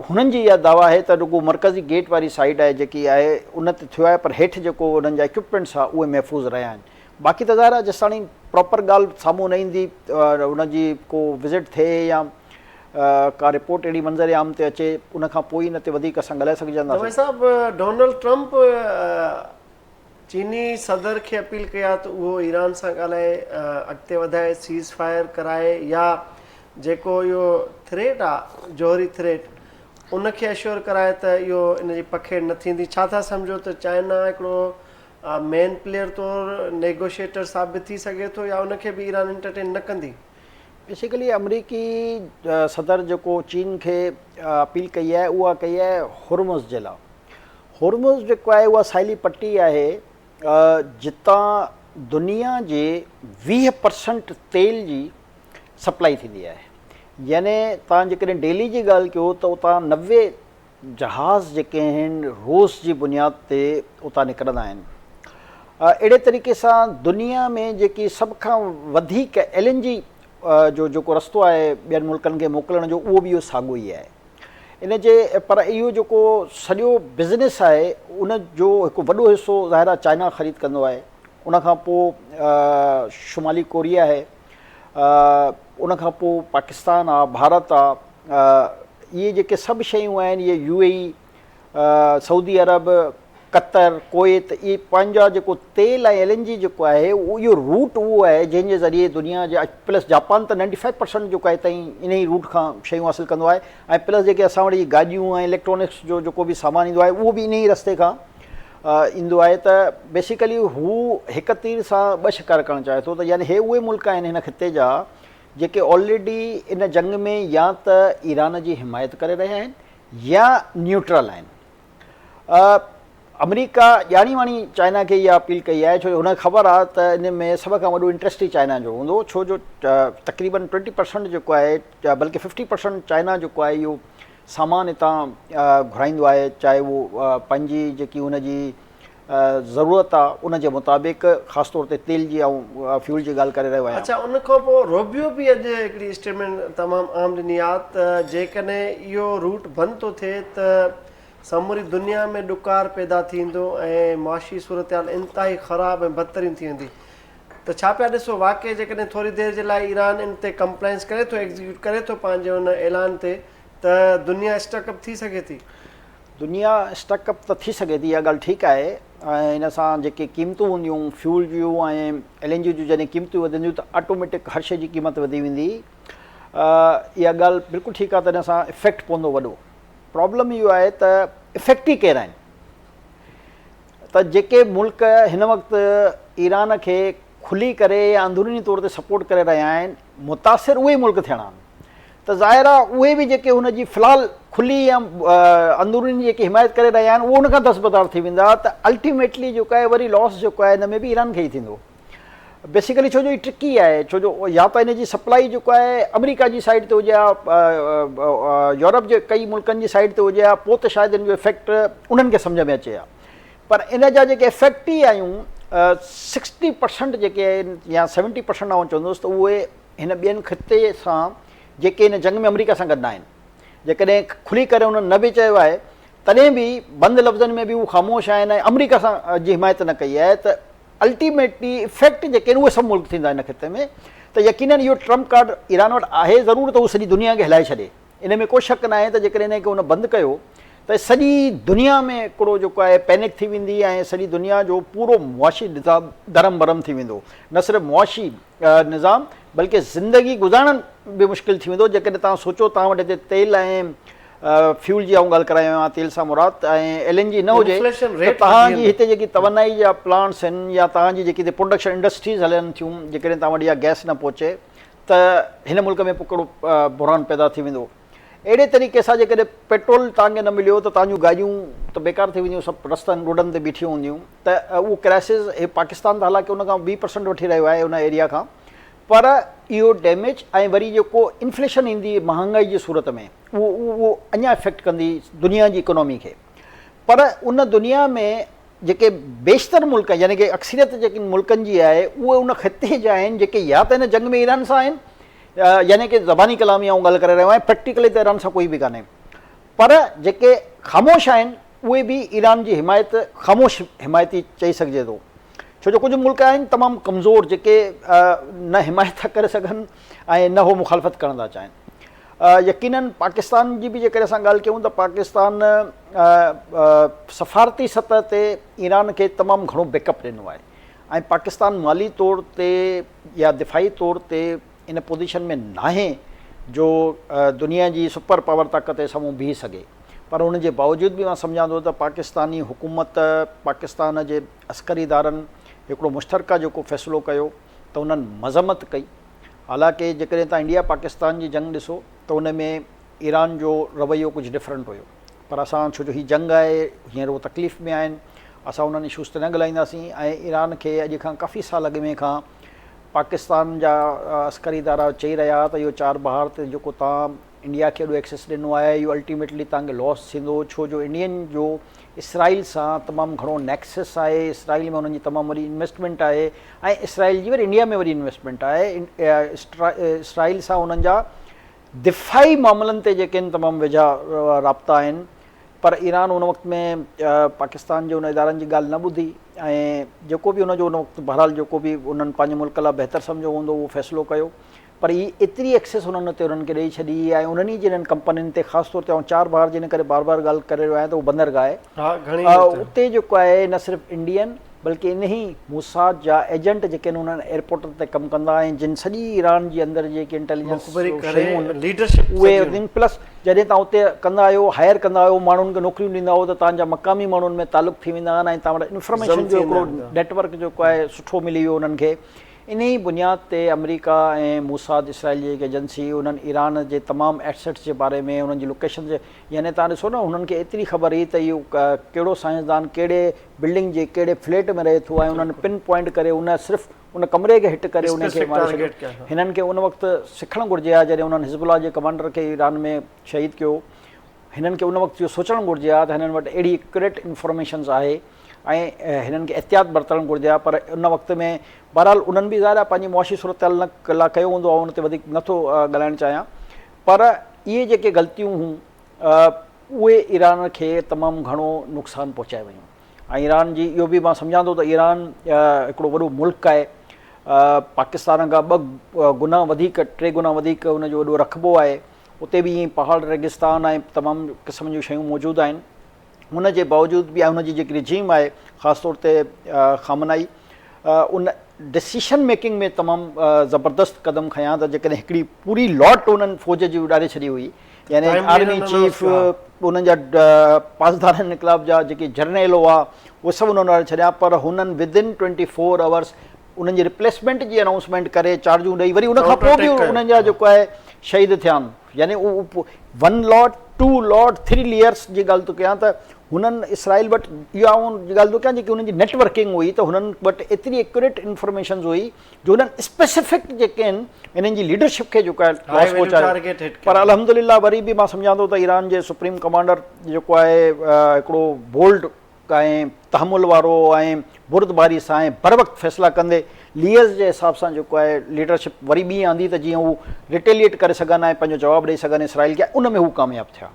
Speaker 2: هنن جي اها دعويٰ آهي ته رڳو مرڪزي گيٽ واري سائيڊ آهي جيڪي آهي ان تي ٿيو آهي پر هيٺ جيڪو انهن جا اڪوپمينٽس آهي اهي محفوظ رهيا آهن باقي ته ظاهر آهي جيستاڻي پراپر ڳالهه سامهون نه ايندي ان جي ڪو وزٽ ٿئي يا ڪا رپورٽ اهڙي منظر عام تي اچي ان کان پوء ئي ان تي وڌيڪ اسان ڳالهائي سگهجنداسين.
Speaker 1: جمعي صاحب ڊونلڊ ٽرمپ چيني صدر کي اپيل ڪئي آهي ته اهو ايران سان ڳالهائي اڳتي وڌائي سيز فائر ڪرائي يا جيڪو اهو ٿريٽ آهي جوهري ٿريٽ ان کي اشور ڪرائي ته اهو ان جي پکيڙ نه ٿيندي ڇا ٿا سمجهو ته چائنا هڪڙو مين پليئر طور نيگوشيٽر ثابت ٿي سگهي ٿو يا ان کي به ايران انٽرٽين نه ڪندي؟
Speaker 2: بيسيڪلي آمريڪي صدر جيڪو چين کي اپيل ڪئي آهي اها ڪئي آهي هرمز جي لاء. هرمز جيڪو آهي اها ساحلي پٽي آهي جتان دنيا جي 20 پرسنٽ تيل جي سپلائي ٿيندي آهي. يعني توهان جيڪڏهن ڊيلي جي ڳالهه ڪيو ته اتان 90 جهاز جيڪي آهن روز جي بنياد تي اتان نڪرندا آهن. اهڙي طريقي سان دنيا ۾ جيڪي سڀ کان وڌيڪ ايل اين جي جو جيڪو رستو آهي ٻين ملڪن کي موڪلڻ جو اهو به اهو ساڳيو ئي آهي. ان جي پر اهو جيڪو سڄو بزنس آهي ان جو هڪ وڏو حصو ظاهر آهي چائنا خريد ڪندو آهي ان کان پوء شمالي ڪوريا آهي ان کان پوء پاڪستان آ ڀارت آ اهي جيڪي سڀ شيون آهن اهي يو اي اي، سعودي عرب، قطر، ڪويت اهي پنهنجا جيڪو تيل ۽ ايل اين جي جيڪو آهي اهو روٽ اهو آهي جنهن جي ذريعي دنيا جي پلس جاپان ته نائنٽي فائيو پرسنٽ جيڪو آهي تائين انهي روٽ کان شيون حاصل ڪندو آهي ۽ پلس جيڪي اسان وٽ اهي گاڏيون ۽ اليڪٽرانڪس جو جيڪو به سامان ايندو آهي اهو به انهي رستي کان ايندو آهي ته بيسيڪلي هو هڪ تير سان ٻه شڪار ڪرڻ چاهي ٿو ته يعني هي اهي ملڪ آهن هن خطي جا جيڪي آلريڊي ان جنگ ۾ يا ته ايران جي حمايت ڪري رهيا آهن يا نيوٽرل آهن. آمريڪا ڄاڻي واڻي چائنا کي اها اپيل ڪئي آهي ڇو جو هن کي خبر آهي ته ان ۾ سڀ کان وڏو انٽريسٽ ئي چائنا جو هوندو ڇو جو تقريبن ٽوئنٽي پرسنٽ جيڪو آهي بلڪه ففٽي پرسنٽ چائنا جيڪو آهي اهو سامان هتان گهرائيندو آهي چاهي اهو پنهنجي جيڪي هن جي ضرورت آ ان جي مطابق خاص طور تي تيل جي آئون فيول جي ڳالهه ڪري رهيو آهيان.
Speaker 1: اڇا ان کان پوء روبيو به اڄ هڪڙي اسٽيٽمينٽ تمام اهم ڏني آ ته جيڪڏهن اهو روٽ بند ٿو ٿئي ته سموري دنيا ۾ ڏڪار پيدا ٿيندو ۽ معاشي صورتحال انتهائي خراب ۽ بدترين ٿي ويندي ته ڇا پيا ڏسو واقعي جيڪڏهن ٿوري دير جي لاء ايران ان تي ڪمپلائنس ڪري ٿو ايگزيڪيوٽ ڪري ٿو پنهنجي ان اعلان تي ته دنيا اسٽڪ اپ ٿي سگهي ٿي.
Speaker 2: دنيا اسٽڪ اپ ته ٿي سگهي ٿي اها ڳالهه ٺيڪ آهي ۽ ان سان جيڪي قيمتون هونديون فيول جون ۽ ايل اين جي جون جڏهن قيمتون وڌنديون ته آٽوميٽڪ هر شيء جي قيمت وڌي ويندي اها ڳالهه بلڪل ٺيڪ آهي ته ان سان افيڪٽ پوندو وڏو پرابلم اهو آهي ته افيڪٽ ئي ڪير آهن ته جيڪي ملڪ هن وقت ايران کي کلي ڪري يا اندروني طور تي سپورٽ ڪري رهيا آهن متاثر اهي ملڪ ٿيڻا آهن ته ظاهر آهي اهي به جيڪي هن جي في الحال کلي يا اندروني جيڪي حمايت ڪري رهيا آهن اهي ان کان دستبردار ٿي ويندا ته الٽيميٽلي جيڪو آهي وري لاس جيڪو آهي ان ۾ به ايران کي ئي ٿيندو بيسيڪلي ڇو جو هي ٽرڪي آهي ڇو جو يا ته ان جي سپلائي جيڪو آهي آمريڪا جي سائيڊ تي هجي ها يورپ جي ڪئي ملڪن جي سائيڊ تي هجي ها پوء ته شايد ان جو افيڪٽ انهن کي سمجهه ۾ اچي ها پر ان جا جيڪي افيڪٽ ئي آهيون سڪسٽي پرسنٽ جيڪي آهن يا سيونٽي پرسنٽ آئون چوندس ته اهي هن ٻين خطي سان جيڪي هن جنگ ۾ آمريڪا سان گڏ ناهن جيڪڏهن کلي ڪري انهن نه به چيو آهي تڏهن به بند لفظن ۾ به هو خاموش آهن ۽ آمريڪا سان جي حمايت نه ڪئي آهي ته الٽيميٽلي افيڪٽ جيڪي آهن اهي سڀ ملڪ ٿيندا هن خطي ۾ ته يقينن اهو ٽرمپ ڪارڊ ايران وٽ آهي ضرور ته هو سڄي دنيا کي هلائي ڇڏي ان ۾ ڪو شڪ ناهي ته جيڪڏهن ان کي هن بند ڪيو ته سڄي دنيا ۾ هڪڙو جيڪو آهي پينڪ ٿي ويندي ۽ سڄي دنيا جو پورو معاشي نظام درهم برهم ٿي ويندو نه صرف معاشي نظام بلڪه زندگي گذارڻ به مشڪل ٿي ويندو جيڪڏهن توهان سوچو توهان وٽ هتي تيل ۽ فيول جي آئون ڳالهه ڪرائي آهيان تيل سان مراد ۽ ايل اين جي نه هجي ته توهان جي هتي جيڪي توانائي جا پلانٽس آهن يا توهان جي جيڪي هتي پروڊڪشن انڊسٽريز هلن ٿيون جيڪڏهن توهان وٽ اها گئس نه پهچي ته هن ملڪ ۾ پڪڙو بحران پيدا ٿي ويندو. اهڙي طريقي سان جيڪڏهن پيٽرول توهان کي نه مليو ته توهان جون گاڏيون ته بيڪار ٿي وينديون سڀ رستن روڊن تي بيٺيون هونديون ته اهو ڪرائسز هي پاڪستان ته حالانڪه ان کان 20 پرسنٽ وٺي رهيو آهي ان ايريا کان پر اهو ڊيميج ۽ وري جيڪو انفليشن ايندي مهانگائي جي صورت ۾ اهو اهو اڃا افيڪٽ ڪندي دنيا جي اڪانومي کي پر ان دنيا ۾ جيڪي بيشتر ملڪ يعني ڪي اڪثريت جيڪي ملڪن جي آهي اهي ان خطي جا آهن جيڪي يا ته هن جنگ ۾ ايران سان آهن يعني ڪي زباني ڪلامي آئون ڳالهه ڪري رهيو آهيان پريڪٽيڪلي ته ايران سان ڪوئي به ڪانهي پر جيڪي خاموش آهن اهي به ايران جي حمايت خاموش حمايتي چئي سگهجي ٿو ڇو جو ڪجهه ملڪ آهن تمام ڪمزور جيڪي نه حمايت ٿا ڪري سگهن ۽ نه هو مخالفت ڪرڻ ٿا چاهين يقينن پاڪستان جي به جيڪڏهن اسان ڳالهه ڪيون ته پاڪستان سفارتي سطح تي ايران کي تمام گهڻو بيڪ اپ ڏنو آهي ۽ پاڪستان مالي طور تي يا دفاعي طور تي ان پوزيشن ۾ ناهي جو دنيا جي سپر پاور طاقت جي سامهون بيهي سگهي پر ان جي باوجود به مان سمجهان ٿو ته پاڪستاني حڪومت پاڪستان جي عسڪري ادارن هڪڙو مشترڪه جيڪو فيصلو ڪيو ته انهن مذمت ڪئي. حالانڪه جيڪڏهن توهان انڊيا پاڪستان جي جنگ ڏسو ته ان ۾ ايران جو رويو ڪجهه ڊفرنٽ هيو پر اسان ڇو جو هي جنگ آهي هينئر هو تڪليف ۾ آهن اسان انهن اشوز تي نه ڳالهائينداسين ۽ ايران کي اڄ کان ڪافي سال اڳ ۾ کان پاڪستان جا عسڪري ادارا چئي رهيا ته اهو چار بهار تي جيڪو توهان انڊيا کي ايڏو ايڪسيس ڏنو آهي اهو الٽيميٽلي توهان کي لاس ٿيندو ڇو جو انڊين جو اسرائيل سان تمام گهڻو نيڪسس آهي اسرائيل ۾ انهن جي تمام وڏي انويسٽمينٽ آهي ۽ اسرائيل جي وري انڊيا ۾ وڏي انويسٽمينٽ آهي اسرائيل سان انهن جا دفاعي معاملن تي جيڪي آهن تمام ويجها رابطا آهن پر ايران ان وقت ۾ پاڪستان جي ان ادارن جي ڳالهه نه ٻڌي ۽ جيڪو به ان جو ان وقت بهرحال جيڪو به انهن پنهنجي ملڪ لاء بهتر سمجهيو هوندو اهو فيصلو ڪيو پر هي ايتري ايڪسيس انهن اتي انهن کي ڏئي ڇڏي ۽ انهن ئي جي انهن ڪمپنين تي خاص طور تي آئون چار بهار جي ان ڪري بار بار ڳالهه ڪري رهيو آهيان ته اهو بندرگاهه آهي اتي جيڪو آهي نه صرف انڊين بلڪه انهي موساد جا ايجنٽ جيڪي آهن انهن ايئرپورٽن تي ڪم ڪندا ۽ جن سڄي ايران جي اندر جيڪي انٽيليجنس شيون اهي پلس جڏهن توهان اتي ڪندا آهيو هائر ڪندا آهيو ماڻهن کي نوڪريون ڏيندا آهيو ته توهان جا مقامي ماڻهن ۾ تعلق ٿي ويندا آهن ۽ توهان وٽ انفارميشن جو هڪڙو نيٽورڪ جيڪو آهي سٺو ملي ويو انهن کي انهي بنياد تي آمريڪا ۽ موساد اسرائيل جي هڪ ايجنسي انهن ايران جي تمام ايسيٽس جي باري ۾ انهن جي لوڪيشن جي يعني توهان ڏسو نه هنن کي ايتري خبر هئي ته اهو ڪهڙو سائنسدان ڪهڙي بلڊنگ جي ڪهڙي فليٽ ۾ رهي ٿو ۽ انهن پن پوائنٽ ڪري ان صرف ان ڪمري کي هٽ ڪري ان کي ماري ڇڏيو. هنن کي ان وقت سکڻ گهرجي ها جڏهن انهن حزب الله جي ڪمانڊر کي ايران ۾ شهيد ڪيو هنن کي ان وقت اهو سوچڻ گهرجي ها ته هنن وٽ اهڙي ايڪيوريٽ انفارميشنز آهي ۽ هنن کي احتياط برتڻ گهرجي ها پر ان وقت ۾ بهرحال انهن به ظاهر آهي پنهنجي معاشي صورتحال نه لا ڪيو هوندو آئون ان تي وڌيڪ نه ٿو ڳالهائڻ چاهيان پر اهي جيڪي غلطيون هون اهي ايران کي تمام گهڻو نقصان پهچائي ويون ۽ ايران جي اهو به مان سمجهان ٿو ته ايران هڪڙو وڏو ملڪ آهي پاڪستان کان ٻه گنا وڌيڪ ٽي گنا وڌيڪ ان جو وڏو رقبو آهي اتي به ائين پهاڙ ريگستان ۽ تمام قسم جون شيون موجود آهن ان جي باوجود به ان جي جيڪي رجيم آهي خاص طور تي خامنائي ان ڊسيشن ميڪنگ ۾ تمام زبردست قدم کنيا ته جيڪڏهن هڪڙي پوري لاٽ انهن فوج جي اڏاري ڇڏي هئي يعني آرمي چيف انهن جا پاسداران انقلاب جا جيڪي جرنيل هئا اهي سڀ انهن اڏاري ڇڏيا پر هنن ودن ٽوئنٽي فور آورس انهن جي ريپليسمينٽ جي انائونسمينٽ ڪري چارجون ڏئي وري ان کان پوء به انهن جا جيڪو آهي شهيد ٿيا آهن يعني one lot two lot three layers جي ڳالهه ٿو ڪيان ته هنن اسرائيل وٽ اها آئون ڳالهه ٿو ڪيان جيڪي انهن جي نيٽ ورڪنگ هئي ته هنن وٽ ايتري ايڪيوريٽ انفارميشنز هئي جو هنن اسپيسفڪ جيڪي آهن انهن جي ليڊرشپ کي جيڪو آهي لاس پهچايو پر الحمدلله وري به مان سمجهان ٿو ته ايران جي سپريم ڪمانڊر جيڪو آهي هڪڙو بولڊ ۽ تحمل وارو ۽ بردباري سان ۽ بروقت فيصلا ڪندي ليئرز جي حساب سان جيڪو آهي ليڊرشپ وري ٻي آندي ته جيئن هو ريٽيليئيٽ ڪري سگهن ۽ پنهنجو جواب ڏئي سگهن اسرائيل کي ان ۾ هو ڪامياب ٿيا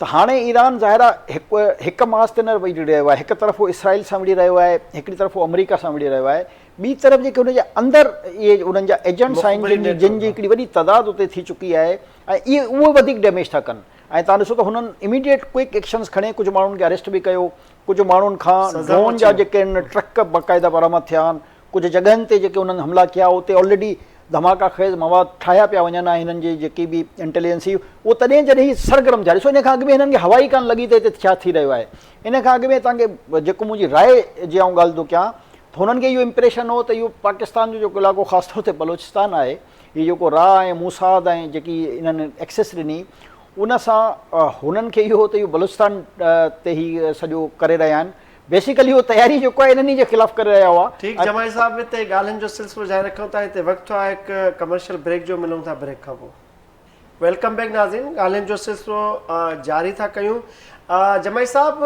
Speaker 2: ته هاڻي ايران ظاهر آهي هڪ هڪ ماس تي نه وڙهي رهيو آهي هڪ طرف هو اسرائيل سان وڙهي رهيو آهي هڪڙي طرف هو آمريڪا سان وڙهي رهيو آهي ٻي طرف جيڪي هن جي اندر اهي انهن جا ايجنٽس آهن جن جي جن جي هڪڙي وڏي تعداد اتي ٿي چڪي آهي ۽ اهي اهي وڌيڪ ڊيميج ٿا ڪن ۽ توهان ڏسو ته هنن اميڊيٽ ڪوئڪ ايڪشنز کڻي ڪجهه ماڻهن کي اريسٽ به ڪيو، ڪجهه ماڻهن کان ڊرون جا جيڪي آهن ٽرڪ باقاعده برآمد ٿيا آهن، ڪجهه جڳهن تي جيڪي انهن حملا ڪيا اتي آلريڊي ڌماڪا خيز مواد ٺاهيا پيا وڃن ۽ هنن جي جيڪي به انٽيليجنس هئي اهو تڏهن جڏهن هي سرگرم ٿيا ڏسو ان کان اڳ ۾ هنن کي هوا ئي ڪانه لڳي ته هتي ڇا ٿي رهيو آهي ان کان اڳ ۾ توهان کي جيڪو منهنجي راء جي آئون ڳالهه ٿو ڪيان ته هنن کي اهو امپريشن هو ته اهو پاڪستان جو جيڪو علائقو خاص طور تي بلوچستان آهي هي جيڪو را ۽ موساد ۽ جيڪي انهن ايڪسيس ڏني ان سان هنن کي اهو ته اهو بلوچستان تي هي سڄو ڪري رهيا آهن بيسيڪلي اهو تياري جيڪو آهي انهن جي خلاف ڪري رهيا هئا.
Speaker 1: ٺيڪ جماعي صاحب هتي ڳالهين جو سلسلو جاري رکون ٿا هتي وقت ٿيو آهي هڪ ڪمرشل بريڪ جو ملون ٿا بريڪ کان پوء. Welcome back ناظرين ڳالهين جو سلسلو جاري ٿا ڪيون جماعي صاحب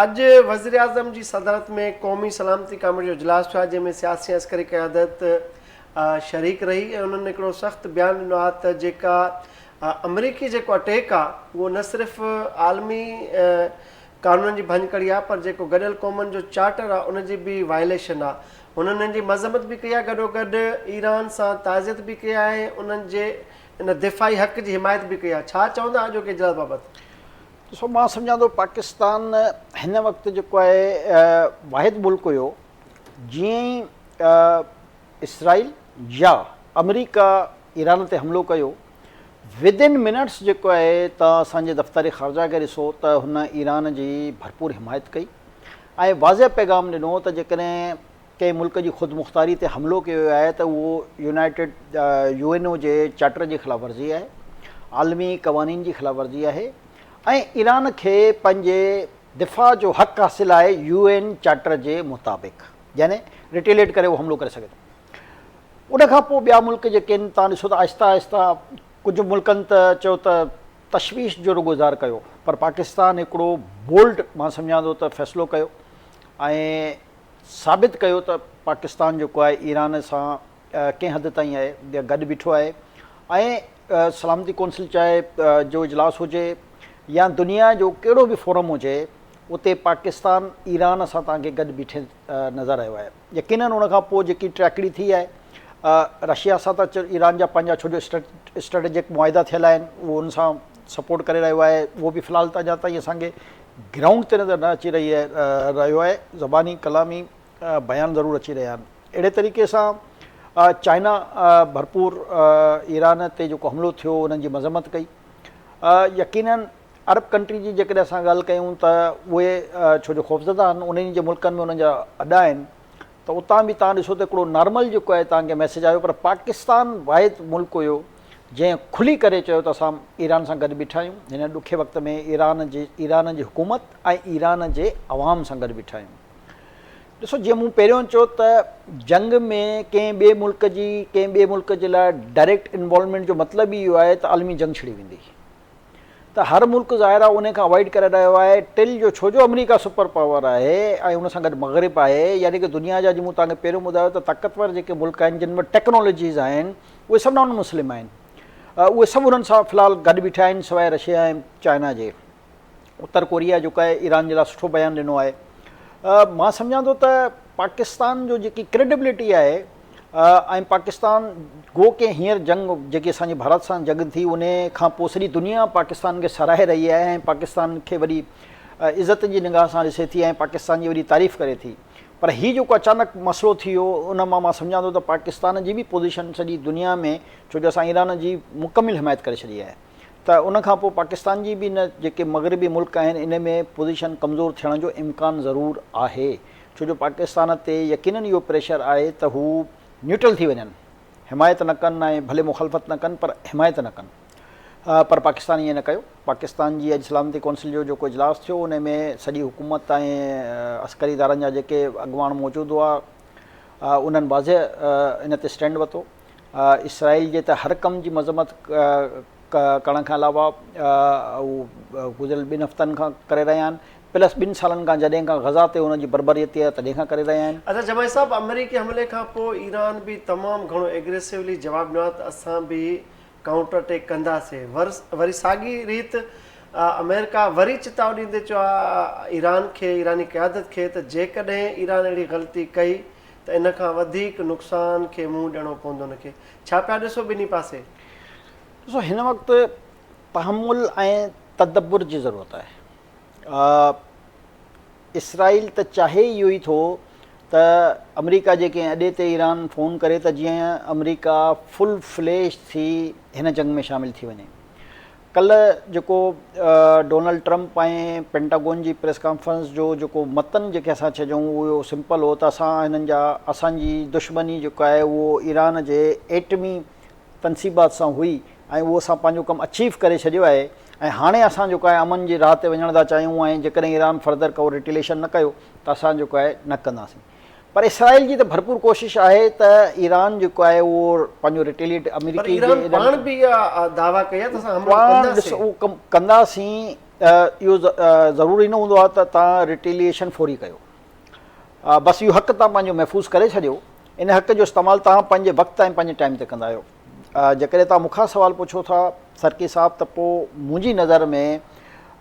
Speaker 1: اڄ وزيراعظم جي صدارت ۾ قومي سلامتي ڪاميٽي جو اجلاس ٿيو آهي جنهن ۾ سياسي ۽ عسڪري قيادت شريڪ رهي ۽ انهن هڪڙو سخت بيان ڏنو آهي ته جيڪا آمريڪي جيڪو اٽيڪ آهي اهو نه صرف عالمي قانونن جي ڀڃڪڙي آهي پر جيڪو گڏيل قومن جو چارٽر آهي ان جي به وائليشن آهي. هنن ان جي مذمت به ڪئي آهي گڏوگڏ ايران سان تعزيت به ڪئي آهي ۽ انهن جي ان دفاعي حق جي حمايت به ڪئي آهي. ڇا چوندا اڄوڪي اجلاس بابت؟
Speaker 2: ڏسو مان سمجهان ٿو پاڪستان هن وقت جيڪو آهي واحد ملڪ هيو جيئن ئي اسرائيل يا آمريڪا ايران تي حملو ڪيو ود ان منٽس جيڪو آهي ته اسان جي دفتر خارجه کي ڏسو ته هن ايران جي ڀرپور حمايت ڪئي ۽ واضح پيغام ڏنو ته جيڪڏهن ڪنهن ملڪ جي خودمختاري تي حملو ڪيو ويو آهي ته اهو يونائيٽيڊ يو اين او جي چارٽر جي خلاف ورزي آهي، عالمي قوانين جي خلاف ورزي آهي ۽ ايران کي پنهنجي دفاع جو حق حاصل آهي يو اين چارٽر جي مطابق يعني ريٽيليٽ ڪري اهو حملو ڪري سگهي ٿو. ان کان پوء ٻيا ملڪ جيڪي آهن تان ڏسو ته آهستي آهستي ڪجهه ملڪن ته چيو ته تشويش جو رڳو اظهار ڪيو پر پاڪستان هڪڙو بولڊ مان سمجهان ٿو ته فيصلو ڪيو ۽ ثابت ڪيو ته پاڪستان جيڪو آهي ايران سان ڪنهن حد تائين آهي گڏ بيٺو آهي ۽ سلامتي ڪونسل چاهي جو اجلاس هجي يا دنيا جو ڪهڙو به فورم هجي اتي پاڪستان ايران سان توهان کي گڏ بيٺي نظر آيو آهي. يقينن ان کان پوء جيڪي ٽريڪڙي ٿي آهي رشيا سان ته ايران جا پنهنجا ڇو جو اسٽريٽجڪ معاهدا ٿيل آهن اهو ان سان سپورٽ ڪري رهيو آهي اهو به في الحال ته اڃا تائين اسان کي گرائونڊ تي نظر نه اچي رهي رهيو آهي زباني ڪلامي بيان ضرور اچي رهيا آهن اهڙي طريقي سان چائنا ڀرپور ايران تي جيڪو حملو ٿيو انهن جي مذمت ڪئي يقينن عرب ڪنٽري جي جيڪڏهن اسان ڳالهه ڪيون ته اهي ڇو جو خوفزده آهن انهن جي ملڪن ۾ انهن جا اڏا آهن ته اتان به تان ڏسو ته هڪڙو نارمل جيڪو آهي تان کي ميسيج آيو پر پاڪستان واحد ملڪ هيو جنهن کلي ڪري چيو ته اسان ايران سان گڏ بيٺا آهيون هن ڏکي وقت ۾ ايران جي ايران جي حڪومت ۽ ايران جي عوام سان گڏ بيٺا آهيون ڏسو جيئن مون پهريون چيو ته جنگ ۾ ڪنهن ٻئي ملڪ جي ڪنهن ٻئي ملڪ جي لاء ڊائريڪٽ انوالومينٽ جو مطلب ئي اهو آهي ته عالمي جنگ ڇڙي ويندي ته هر ملڪ ظاهر آهي انهي کان اوائڊ ڪري رهيو آهي ٽل جو ڇو جو آمريڪا سپر پاور آهي ۽ ان سان گڏ مغرب آهي يعني ڪه دنيا جا جي مون توهان کي پهريون ٻڌايو ته طاقتور جيڪي ملڪ آهن جن وٽ ٽيڪنالاجيز آهن اهي سڀ نان مسلم آهن اهي سڀ انهن سان في الحال گڏ بيٺا آهن سواء رشيا ۽ چائنا جي اتر ڪوريا جيڪو آهي ايران جي لاء سٺو بيان ڏنو آهي مان سمجهان ٿو ته پاڪستان جو جيڪي ڪريڊبلٽي آهي ۽ پاڪستان گو ڪي هينئر جنگ جيڪي اسان جي ڀارت سان جنگ ٿي ان کان پوء سڄي دنيا پاڪستان کي ساراهي رهي آهي ۽ پاڪستان کي وڏي عزت جي نگاهه سان ڏسي ٿي ۽ پاڪستان جي وڏي تعريف ڪري ٿي پر هي جيڪو اچانڪ مسئلو ٿي ويو ان مان مان سمجهان ٿو ته پاڪستان جي به پوزيشن سڄي دنيا ۾ ڇو جو اسان ايران جي مڪمل حمايت ڪري ڇڏي آهي ته ان کان پوء پاڪستان جي به نه جيڪي مغربي ملڪ آهن ان ۾ پوزيشن ڪمزور ٿيڻ جو امڪان ضرور آهي ڇو جو پاڪستان تي يقينن اهو پريشر آهي ته هو نيوٽرل ٿي وڃن حمايت نه ڪن ۽ ڀلي مخالفت نه ڪن پر حمايت نه ڪن پر پاڪستان ائين نه ڪيو پاڪستان جي اڄ سلامتي ڪونسل جو جيڪو اجلاس ٿيو ان ۾ سڄي حڪومت ۽ عسڪري ادارن جا جيڪي اڳواڻ موجود هئا انهن واضح ان تي اسٽينڊ ورتو اسرائيل جي ته هر ڪم جي مذمت ڪرڻ کان علاوه هو گذريل ٻن هفتن کان ڪري رهيا آهن پلس ٻن سالن کان جڏهن کان غزه تي هن جي بربريت ٿي آهي تڏهن کان ڪري رهيا آهن.
Speaker 1: اچا جماعي صاحب آمريڪي حملي کان پوء ايران به تمام گهڻو ايگريسولي جواب ڏنو آهي ته اسان به ڪائونٽر اٽيڪ ڪنداسين وري ساڳي ريت آمريڪا وري چتاء ڏيندي چيو آهي ايران کي ايراني قيادت کي ته جيڪڏهن ايران اهڙي غلطي ڪئي ته ان کان وڌيڪ نقصان کي منهن ڏيڻو پوندو ان کي. ڇا پيا ڏسو ٻنهي پاسي؟
Speaker 2: ڏسو هن وقت تحمل ۽ تدبر جي ضرورت آهي. اسرائيل ته چاهي اهو ئي ٿو ته آمريڪا جي ڪنهن اڏي تي ايران فون ڪري ته جيئن آمريڪا فل فليش ٿي هن جنگ ۾ شامل ٿي وڃي. ڪلهه جيڪو ڊونلڊ ٽرمپ ۽ پينٽاگون جي پريس ڪانفرنس جو جيڪو متن جيڪي اسان چئجون اهو سمپل هو ته اسان هنن جا اسان جي دشمني جيڪو آهي اهو ايران جي ايٽمي تنصيبات سان هئي ۽ اهو اسان پنهنجو ڪم اچيو ڪري ڇڏيو آهي ۽ هاڻي اسان جيڪو آهي امن جي راهه تي وڃڻ ٿا چاهيون ۽ جيڪڏهن ايران فردر ڪو ريٽيليشن نه ڪيو ته اسان جيڪو آهي نه ڪنداسين. پر اسرائيل جي ته ڀرپور ڪوشش آهي ته ايران جيڪو آهي اهو پنهنجو ريٽيليٽ
Speaker 1: پر
Speaker 2: آمريڪي جي
Speaker 1: ايران
Speaker 2: ايران
Speaker 1: پاڻ به اها دعويٰ ڪئي آهي ته اسان حملو
Speaker 2: پاڻ ڏس
Speaker 1: ڪنداسين.
Speaker 2: اهو ڪم ڪنداسين اهو ضروري نه هوندو آهي ته توهان ريٽيليئيشن فوري ڪيو بس اهو حق توهان پنهنجو محفوظ ڪري ڇڏيو ان حق جو استعمال توهان پنهنجي وقت ۽ پنهنجي ٽائيم تي ڪندا آهيو جيڪڏهن توهان مون کان سوال پڇو ٿا سرڪي صاحب ته پوء منهنجي نظر ۾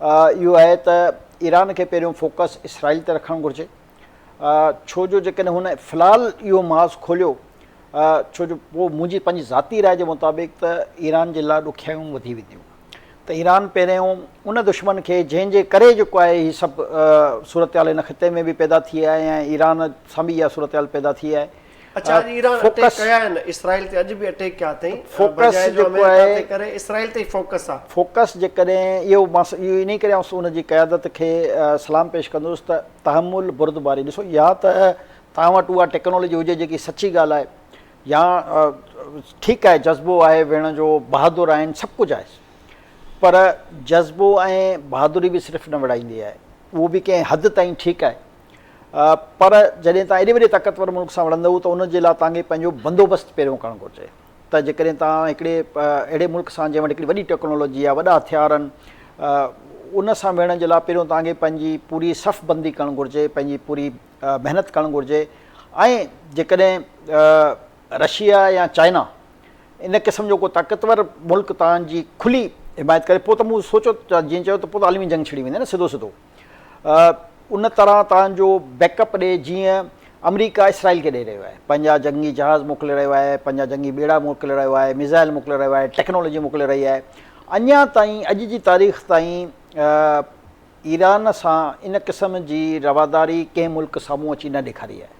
Speaker 2: اهو آهي ته ايران کي پهريون فوڪس اسرائيل تي رکڻ گهرجي ڇو جو جيڪڏهن هن في الحال اهو محاذ کوليو ڇو جو پوء منهنجي پنهنجي ذاتي راء جي مطابق ته ايران جي لاء ڏکيائيون وڌي وينديون ته ايران پهريون ان دشمن کي جنهن جي ڪري جيڪو آهي هي سڀ صورتحال هن خطي ۾ به پيدا ٿي آهي ۽ ايران سان به اها صورتحال پيدا ٿي آهي
Speaker 1: اڇا اڄ ايران اٽيڪ ڪيا آهن اسرائيل تي اڄ به اٽيڪ ڪيا اٿئي
Speaker 2: فوڪس جيڪو آهي
Speaker 1: ڪري اسرائيل تي فوڪس آ
Speaker 2: فوڪس جيڪڏهن اهو مان اهو انهي ڪري آئون ان جي قيادت کي سلام پيش ڪندس ته تحمل بردباري ڏسو يا ته توهان وٽ اها ٽيڪنالاجي هجي جيڪي سچي ڳالهه آهي يا ٺيڪ آهي جذبو آهي وڙهڻ جو بهادر آهن سڀ ڪجهه آهي پر جذبو ۽ بهادري به صرف نه وڙهائيندي آهي اهو به ڪنهن حد تائين ٺيڪ آهي پر جڏهن توهان ايڏي وڏي طاقتور ملڪ سان وڙهندؤ ته ان جي لاء توهان کي پنهنجو بندوبست پهريون ڪرڻ گهرجي ته جيڪڏهن توهان هڪڙي اهڙي ملڪ سان جنهن وٽ هڪڙي وڏي ٽيڪنالاجي آهي وڏا هٿيار آهن ان سان وڙهڻ جي لاء پهريون توهان کي پنهنجي پوري صف بندي ڪرڻ گهرجي پنهنجي پوري محنت ڪرڻ گهرجي ۽ جيڪڏهن رشيا يا چائنا ان قسم جو ڪو طاقتور ملڪ توهان جي کلي حمايت ڪري پوء ته مون سوچيو جيئن چيو ته پوء ته عالمي جنگ ڇڙي ويندي نه سڌو سڌو ان طرح توهان جو بيڪ اپ ڏي جيئن آمريڪا اسرائيل کي ڏئي رهيو آهي پنهنجا جنگي جهاز موڪلي رهيو آهي پنهنجا جنگي ٻيڙا موڪلي رهيو آهي ميزائل موڪلي رهيو آهي ٽيڪنالاجي موڪلي رهي آهي اڃا تائين اڄ جي تاريخ تائين ايران سان ان قسم جي رواداري ڪنهن ملڪ سامهون اچي نه ڏيکاري آهي.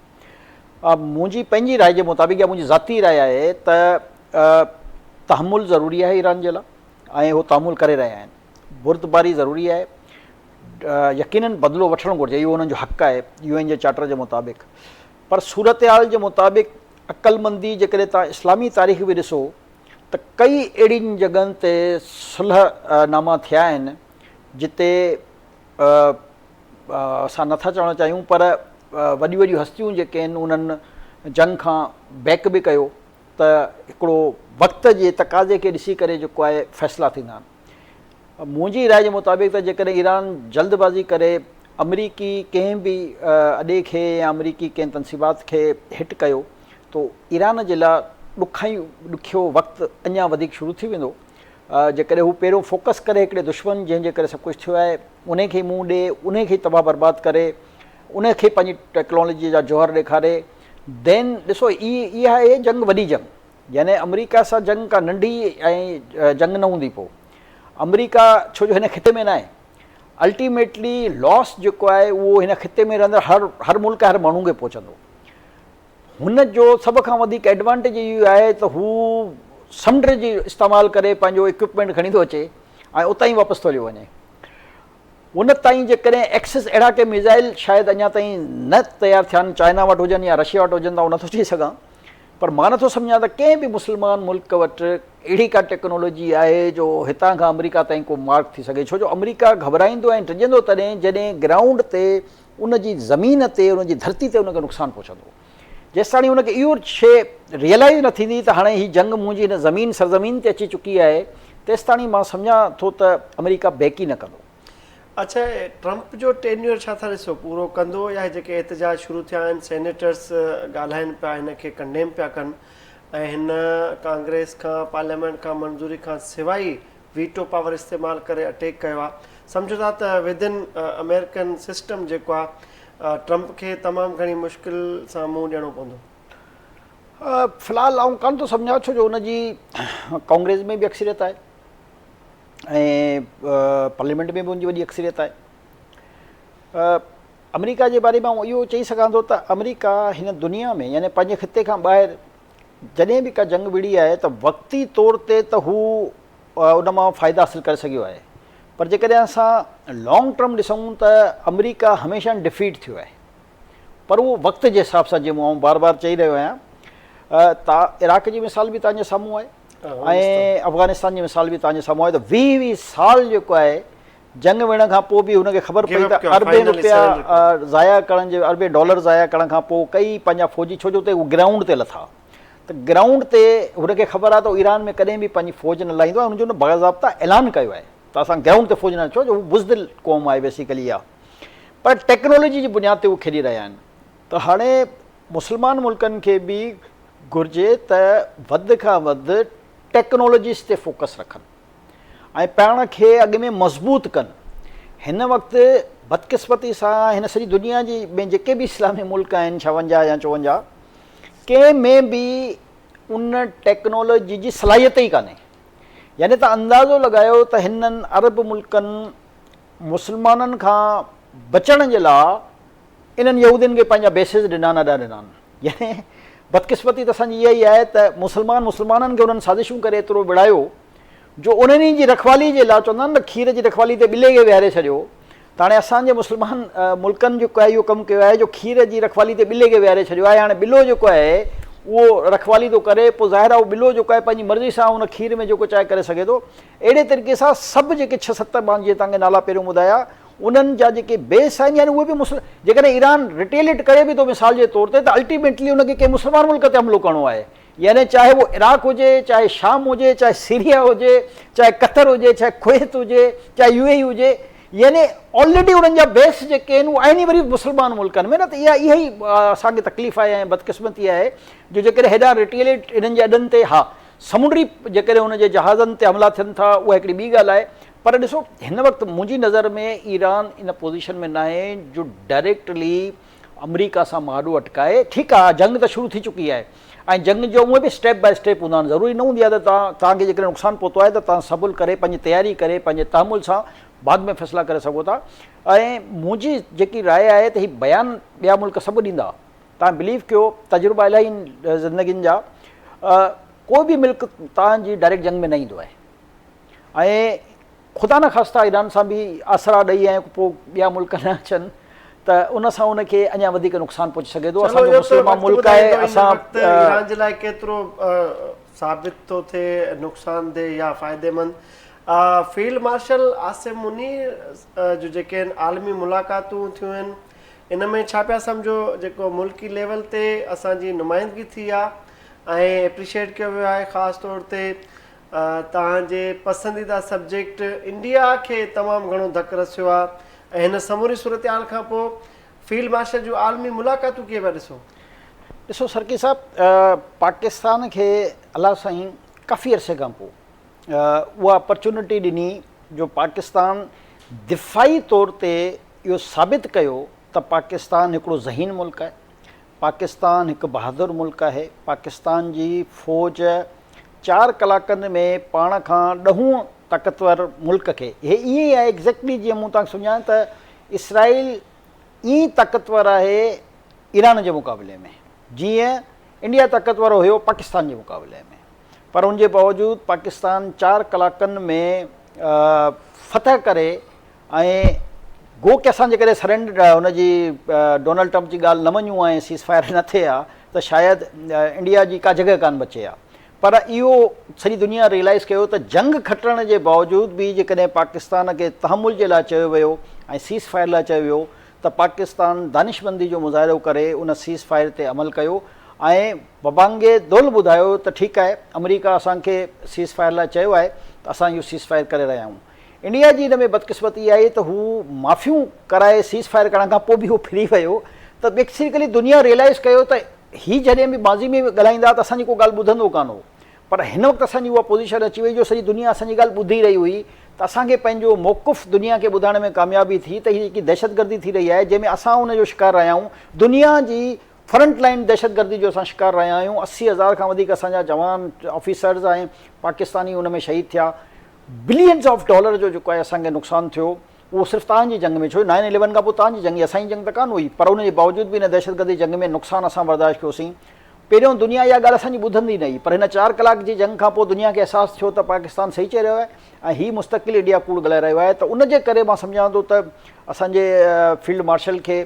Speaker 2: منهنجي پنهنجي راء جي مطابق يا منهنجي ذاتي راء آهي ته تحمل ضروري آهي ايران جي لاء ۽ هو تحمل ڪري رهيا آهن. بردباري ضروري آهي. يقينن بدلو وٺڻ گهرجي اهو انهن جو حق آهي يو اين جي چارٽر جي مطابق پر صورتحال جي مطابق عقلمندي جيڪڏهن توهان اسلامي تاريخ به ڏسو ته ڪئي اهڙين جڳهن تي صلح ناما ٿيا آهن جتي اسان نٿا چوڻ چاهيون پر وڏيون وڏيون هستيون جيڪي آهن انهن جنگ کان بيڪ به ڪيو ته هڪڙو وقت جي تقاضي کي ڏسي ڪري جيڪو آهي فيصلا ٿيندا آهن. منهنجي راء جي مطابق ته جيڪڏهن ايران جلد بازي ڪري آمريڪي ڪنهن به اڏي کي يا آمريڪي ڪنهن تنصيبات کي هٽ ڪيو ته ايران جي لاء ڏکائي ڏکيو وقت اڃا وڌيڪ شروع ٿي ويندو. جيڪڏهن هو پهريون فوڪس ڪري هڪڙي دشمن جنهن جي ڪري سڀ ڪجهه ٿيو آهي انهي کي منهن ڏي انهي کي تباهه برباد ڪري انهي کي پنهنجي ٽيڪنالاجي جا جوهر ڏيکاري دين ڏسو اها آهي جنگ وڏي جنگ يعني آمريڪا سان جنگ ڪا ننڍي ۽ جنگ نه هوندي پوء آمريڪا ڇو جو هن خطي ۾ ناهي الٽيميٽلي لاس جيڪو آهي اهو هن خطي ۾ رهندڙ هر هر ملڪ هر ماڻهو کي پهچندو هن جو سڀ کان وڌيڪ ايڊوانٽيج اهو آهي ته هو سمنڊ جي استعمال ڪري پنهنجو اڪوپمينٽ کڻي ٿو اچي ۽ اتان ئي واپس ٿو هليو وڃي. ان تائين جيڪڏهن ايڪسس اهڙا ڪي ميزائل شايد اڃا تائين نه تيار ٿيا آهن چائنا وٽ هجن يا رشيا وٽ هجن ته آئون نٿو چئي سگهان پر مان نٿو سمجهان ته ڪنهن به مسلمان ملڪ وٽ اهڙي ڪا ٽيڪنالاجي آهي جو هتان کان آمريڪا تائين ڪو مارڪ ٿي سگهي ڇو جو آمريڪا گهٻرائيندو ۽ ڊڄندو تڏهن جڏهن گرائونڊ تي ان جي زمين تي ان جي ڌرتي تي ان کي نقصان پهچندو. جيستاڻي ان کي اهو شيء ريئلائيز نه ٿيندي ته هاڻي هي جنگ منهنجي هن زمين سرزمين تي اچي چڪي آهي تيستاڻي مان سمجهان ٿو ته آمريڪا بيڪ ئي نه ڪندو.
Speaker 1: اڇا ٽرمپ جو ٽينيور ڇا ٿا ڏسو پورو ڪندو يا هي جيڪي احتجاج شروع ٿيا آهن سينيٽرس ڳالهائن پيا هن کي ڪنڊيم پيا ڪن ۽ هن ڪانگريس کان پارليامينٽ کان منظوري کان سواء ئي ويٽو پاور استعمال ڪري اٽيڪ ڪيو آهي سمجهو ٿا ته ود ان آمريڪن سسٽم جيڪو آهي ٽرمپ کي تمام گهڻي مشڪل سان منهن ڏيڻو پوندو.
Speaker 2: في الحال آئون ڪانه ٿو سمجهان ڇو جو ان جي ڪانگريس ۾ به اڪثريت آهي ۽ پارليامينٽ ۾ به ان جي وڏي اڪثريت آهي. آمريڪا جي باري ۾ آئون اهو چئي سگهان ٿو ته آمريڪا هن دنيا ۾ يعني پنهنجي خطي کان ٻاهر جڏهن به ڪا جنگ وڙهي آهي ته وقتي طور تي ته هو ان مان فائدا حاصل ڪري سگهيو آهي پر جيڪڏهن اسان لانگ ٽرم ڏسون ته آمريڪا هميشه ڊفيٽ ٿيو آهي پر اهو وقت جي حساب سان جيئن آئون بار بار چئي رهيو آهيان ته عراق جي مثال به توهان جي سامهون آهي ۽ افغانستان جي مثال به توهان جي سامهون آهي ته 20 20 سال جيڪو آهي جنگ وڙهڻ کان پوء به هن کي خبر پئي ته اربين روپيا ضايع ڪرڻ جي اربين ڊالر ضايع ڪرڻ کان پوء ڪئي پنهنجا فوجي ڇو جو اتي هو گرائونڊ تي لٿا ته گرائونڊ تي هن کي خبر آهي ته ايران ۾ ڪڏهن به پنهنجي فوج نه لاهيندو ۽ هن جو باضابطا اعلان ڪيو آهي ته اسان گرائونڊ تي فوج نه ڇو جو هو بزدل قوم آهي بيسيڪلي اها پر ٽيڪنالاجي جي بنياد تي هو کيڏي رهيا آهن ته هاڻي مسلمان ملڪن کي به گهرجي ته وڌ کان وڌ ٽيڪنالاجيز تي فوڪس رکن ۽ پاڻ کي اڳ ۾ مضبوط ڪن. هن وقت بدقسمتي سان هن سڄي دنيا جي ۾ جيڪي به اسلامي ملڪ آهن ڇاونجاهه يا چوونجاهه ڪنهن ۾ به ان ٽيڪنالاجي جي صلاحيت ئي ڪانهي. يعني ته اندازو لڳايو ته هنن عرب ملڪن مسلمانن کان بچڻ جي لاء انهن يهودين کي پنهنجا بيسز ڏنا نه ڏنا يعني بدقسمتي ته اسان جي اها ئي آهي ته مسلمان مسلمانن کي انهن سازشون ڪري ايترو وڙهايو جو انهن ئي جي رکوالي جي لاء چوندا آهن نه کير جي رکوالي تي ٻلي کي ويهاري ڇڏيو ته هاڻي اسان جي مسلمان ملڪن جيڪو آهي اهو ڪم ڪيو آهي جو کير جي رکوالي تي ٻلي کي ويهاري ڇڏيو آهي هاڻي ٻلو جيڪو آهي اهو رکوالي ٿو ڪري پوء ظاهر آهي اهو ٻلو جيڪو آهي پنهنجي مرضي سان ان کير ۾ جيڪو چاهي ڪري سگهي ٿو. اهڙي طريقي سان سڀ جيڪي ڇهه ست مان جيئن توهان کي نالا پهريون ٻڌايا انهن جا جيڪي بيس آهن يعني اهي به مسلم جيڪڏهن ايران ريٽيليٽ ڪري به ٿو مثال جي طور تي ته الٽيميٽلي ان کي ڪنهن مسلمان ملڪ تي حملو ڪرڻو آهي يعني چاهي اهو عراق هجي چاهي شام هجي چاهي سيريا هجي چاهي قطر هجي چاهي ڪويت هجي چاهي يو اي اي هجي يعني آلريڊي انهن جا بيس جيڪي آهن اهي آهن ئي وري مسلمان ملڪن ۾ نه ته اها اها ئي اسان کي تڪليف آهي ۽ بدقسمتي آهي جو جيڪڏهن هيڏانهن ريٽيليٽ انهن جي اڏن تي ها سمنڊي جيڪڏهن ان جي جهازن تي حملا ٿين ٿا اها هڪڙي ٻي ڳالهه آهي پر ڏسو هن وقت منهنجي نظر ۾ ايران ان پوزيشن ۾ ناهي جو ڊائريڪٽلي آمريڪا سان مهاڏو اٽڪائي ٺيڪ آهي جنگ ته شروع ٿي چڪي آهي ۽ جنگ جو اونئن به اسٽيپ باء اسٽيپ هوندا آهن ضروري نه هوندي آهي ته توهان توهان کي جيڪڏهن نقصان پهتو آهي ته توهان صبر ڪري پنهنجي تياري ڪري پنهنجي تحمل سان بعد ۾ فيصلا ڪري سگهو ٿا ۽ منهنجي جيڪي راء آهي ته هي بيان ٻيا ملڪ سڀ ڏيندا توهان بليو ڪيو تجربا الاهي آهن زندگين جا ڪو به ملڪ توهان جي ڊائريڪٽ جنگ ۾ نه ايندو آهي ۽ خدا نخواسته ايران سان به آسرا ڏئي ۽ پوء ٻيا ملڪ نه اچن ته ان سان ان کي اڃا وڌيڪ نقصان پهچي سگهي ٿو اسان جو مسلمان ملڪ آهي اسان
Speaker 1: ايران جي لاء ڪيترو ثابت ٿو ٿئي نقصان ده يا فائديمند فيلڊ مارشل عاصم منير جو جيڪي آهن عالمي ملاقاتون ٿيون آهن ان ۾ ڇا پيا سمجهو جيڪو ملڪي ليول تي اسان جي نمائندگي ٿي آهي ۽ اپريشيٽ ڪيو ويو آهي خاص طور تي توهان جي پسنديده سبجيڪٽ انڊيا کي تمام گهڻو ڌڪ رسيو آهي ۽ هن سموري صورتحال کان پوء فيلڊ مارشل جون عالمي ملاقاتون ڪيئن پيا ڏسو؟
Speaker 2: ڏسو سرڪي صاحب پاڪستان کي الله سائين ڪافي عرصي کان پوء اها اپرچونٽي ڏني جو پاڪستان دفاعي طور تي اهو ثابت ڪيو ته پاڪستان هڪڙو ذهين ملڪ آهي پاڪستان هڪ بهادر ملڪ آهي، پاڪستان جي فوج چار ڪلاڪن ۾ پاڻ کان ڏهون طاقتور ملڪ کي هي ائين ئي آهي ايگزيڪٽلي جيئن مون توهان کي سمجهايو ته اسرائيل ائين ئي طاقتور آهي ايران جي مقابلي ۾ جيئن انڊيا طاقتور هيو پاڪستان جي مقابلي ۾ پر ان جي باوجود پاڪستان چار ڪلاڪن ۾ فتح ڪري ۽ گو ڪي اسان جيڪڏهن سرينڊر ان جي ڊونلڊ ٽرمپ جي ڳالهه نه مڃون ها ۽ سيز فائر نه ٿئي ها ته شايد انڊيا جي ڪا جڳهه ڪانه بچي ها پر اهو سڄي دنيا ريئلائز ڪيو ته جنگ کٽڻ جي باوجود به جيڪڏهن پاڪستان کي تحمل جي لاء چيو ويو ۽ سيز فائر لاء چيو ويو ته پاڪستان دانشمندي جو مظاهرو ڪري ان سيز فائر تي عمل ڪيو ۽ ببانگي دول ٻڌايو ته ٺيڪ آهي آمريڪا اسان کي سيز فائر لاء چيو آهي ته اسان اهو سيز فائر ڪري رهيا آهيون انڊيا جي ان ۾ بدقسمتي اها آهي ته هو معافيون ڪرائي سيز فائر ڪرڻ کان پوء به هو ڦري ويو ته بيسيڪلي دنيا ريئلائز ڪيو ته هي جڏهن به ماضي ۾ ڳالهائيندا ته اسان جي ڪو ڳالهه ٻڌندو ڪانه هو پر هن وقت اسان جي اها پوزيشن اچي وئي جو سڄي دنيا اسان جي ڳالهه ٻڌي رهي هئي ته اسان کي پنهنجو موقف دنيا کي ٻڌائڻ ۾ ڪاميابي ٿي ته هي جيڪي دهشتگردي ٿي رهي آهي جنهن ۾ اسان ان جو شڪار رهيا آهيون دنيا جي فرنٽ لائن دهشتگردي جو اسان شڪار رهيا آهيون 80 هزار کان وڌيڪ اسان جا جوان آفيسرز ۽ پاڪستاني ان ۾ شهيد ٿيا بلينز آف ڊالر جو جيڪو آهي اسان کي نقصان ٿيو اهو صرف توهان جي جنگ ۾ ڇو نائن اليون کان پوء توهان جي جنگ اسان جي جنگ ته ڪانه هئي پر ان جي باوجود به ان دهشتگردي جنگ ۾ نقصان اسان برداشت ڪيوسين پهريون دنيا اها ڳالهه اسان جي ٻڌندي نه هئي پر هن چار ڪلاڪ جي جنگ کان پوء دنيا کي احساس ٿيو ته پاڪستان صحيح چئي رهيو آهي ۽ هي مستقل انڊيا ڪوڙ ڳالهائي رهيو آهي ته ان جي ڪري مان سمجهان ٿو ته اسان جي فيلڊ مارشل کي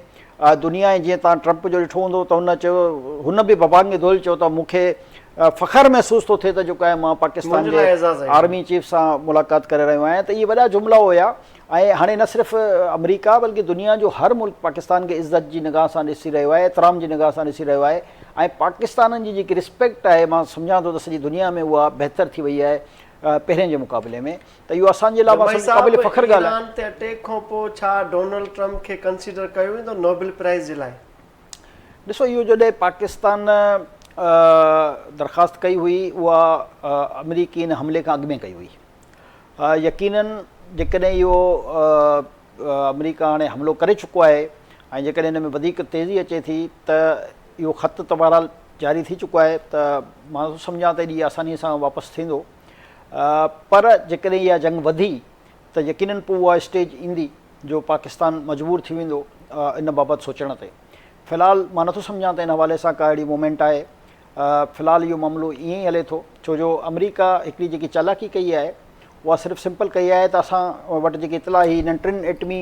Speaker 2: دنيا ۽ جيئن توهان ٽرمپ جو ڏٺو هوندو ته هن چيو هن به ببانگ دول چيو ته مون کي فخر محسوس ٿو ٿئي ته جيڪو آهي مان پاڪستان جي آرمي چيف سان ملاقات ڪري رهيو آهيان ته اهي وڏا جملا هيا ۽ هاڻي نه صرف آمريڪا بلڪه دنيا جو هر ملڪ پاڪستان کي عزت جي نگاهه سان ڏسي رهيو آهي احترام جي نگاهه سان ڏسي رهيو آهي ۽ پاڪستانن جي جيڪي رسپيڪٽ آهي مان سمجهان ٿو ته سڄي دنيا ۾ اها بهتر ٿي وئي آهي پهرين جي مقابلي ۾ ته اهو اسان جي لاء
Speaker 1: جمعي صاحب فخر ڳالهه آهي. ايران تي اٽيڪ کان پوء ڇا ڊونلڊ ٽرمپ کي ڪنسيڊر ڪيو ويندو نوبل پرائز جي لاء؟
Speaker 2: ڏسو اهو جڏهن پاڪستان درخواست ڪئي هئي اها آمريڪي ان حملي کان اڳ ۾ ڪئي هئي يقينن جيڪڏهن اهو آمريڪا هاڻي حملو ڪري چڪو آهي ۽ جيڪڏهن ان ۾ وڌيڪ تيزي اچي ٿي ته اهو خط ته بهرحال جاري ٿي چڪو آهي ته مان نٿو سمجهان ته ايڏي آساني سان واپس ٿيندو پر جيڪڏهن اها جنگ وڌي ته يقينن پوء اها اسٽيج ايندي جو پاڪستان مجبور ٿي ويندو ان بابت سوچڻ تي. في الحال مان نٿو سمجهان ته ان حوالي سان ڪا اهڙي موومينٽ آهي. في الحال اهو معاملو ائين ئي هلي ٿو ڇو جو آمريڪا هڪڙي جيڪي چالاڪي ڪئي آهي اها صرف سمپل ڪئي آهي ته اسان وٽ جيڪي اطلاع هئي انهن ٽن ايٽمي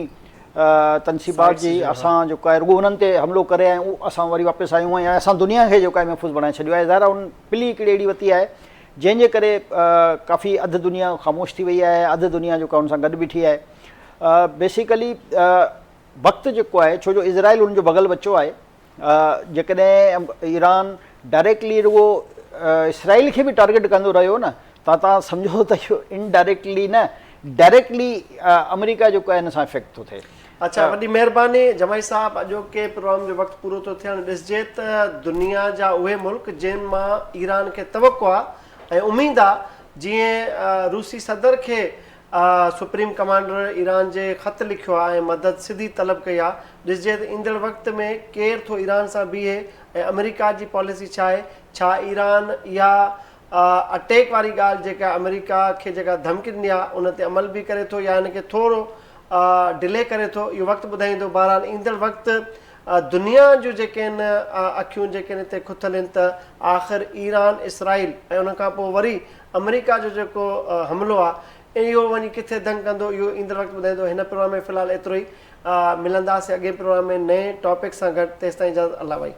Speaker 2: تنصيبات جي اسان جيڪو آهي رڳو انهن تي حملو ڪري ۽ اسان وري واپس آيون ۽ اسان دنيا کي جيڪو آهي محفوظ بڻائي ڇڏيو آهي ظاهر آهي ان پلي هڪڙي اهڙي وتي آهي جنهن جي ڪري ڪافي اڌ دنيا خاموش ٿي وئي آهي اڌ دنيا جيڪو ان سان گڏ بيٺي آهي بيسيڪلي وقت جيڪو آهي ڇو جو اسرائيل ان جو بغل بچو آهي جيڪڏهن ايران ڊائريڪٽلي رڳو اسرائيل کي به ٽارگيٽ ڪندو رهيو نه ته توهان سمجهو ته اهو انڊائريڪٽلي نه ڊائريڪٽلي آمريڪا جيڪو آهي ان سان افيڪٽ ٿو ٿئي.
Speaker 1: اڇا وڏي مهرباني جماعي صاحب اڄوڪي پروگرام جو وقت پورو ٿو ٿئي هاڻي ڏسجي ته دنيا جا اهي ملڪ جن مان ايران کي توقع آ ۽ اميد آ جيئن روسي صدر کي سپريم ڪمانڊر ايران جي خط لکيو آ ۽ مدد سڌي طلب ڪئي آ ڏسجي ته ايندڙ وقت ۾ ڪير ٿو ايران سان بيهي ۽ آمريڪا جي پاليسي ڇا آهي ڇا ايران اها اٽيڪ واري ڳالهه جيڪا آمريڪا کي جيڪا ڌمڪي ڏني آهي ان تي عمل به ڪري ٿو يا ان کي ٿورو ڊلي ڪري ٿو اهو وقت ٻڌائيندو بهرحال ايندڙ وقت دنيا جون جيڪي آهن اکيون جيڪي آهن اتي کتل آهن ته آخر ايران اسرائيل ۽ ان کان پوء وري آمريڪا جو جيڪو حملو آهي اهو وڃي ڪٿي دنگ ڪندو اهو ايندڙ وقت ٻڌائيندو هن پروگرام ۾ في الحال ايترو ئي ملنداسين اڳئين پروگرام ۾ نئين ٽاپڪ سان گڏ تيستائين اجازت الله وائي.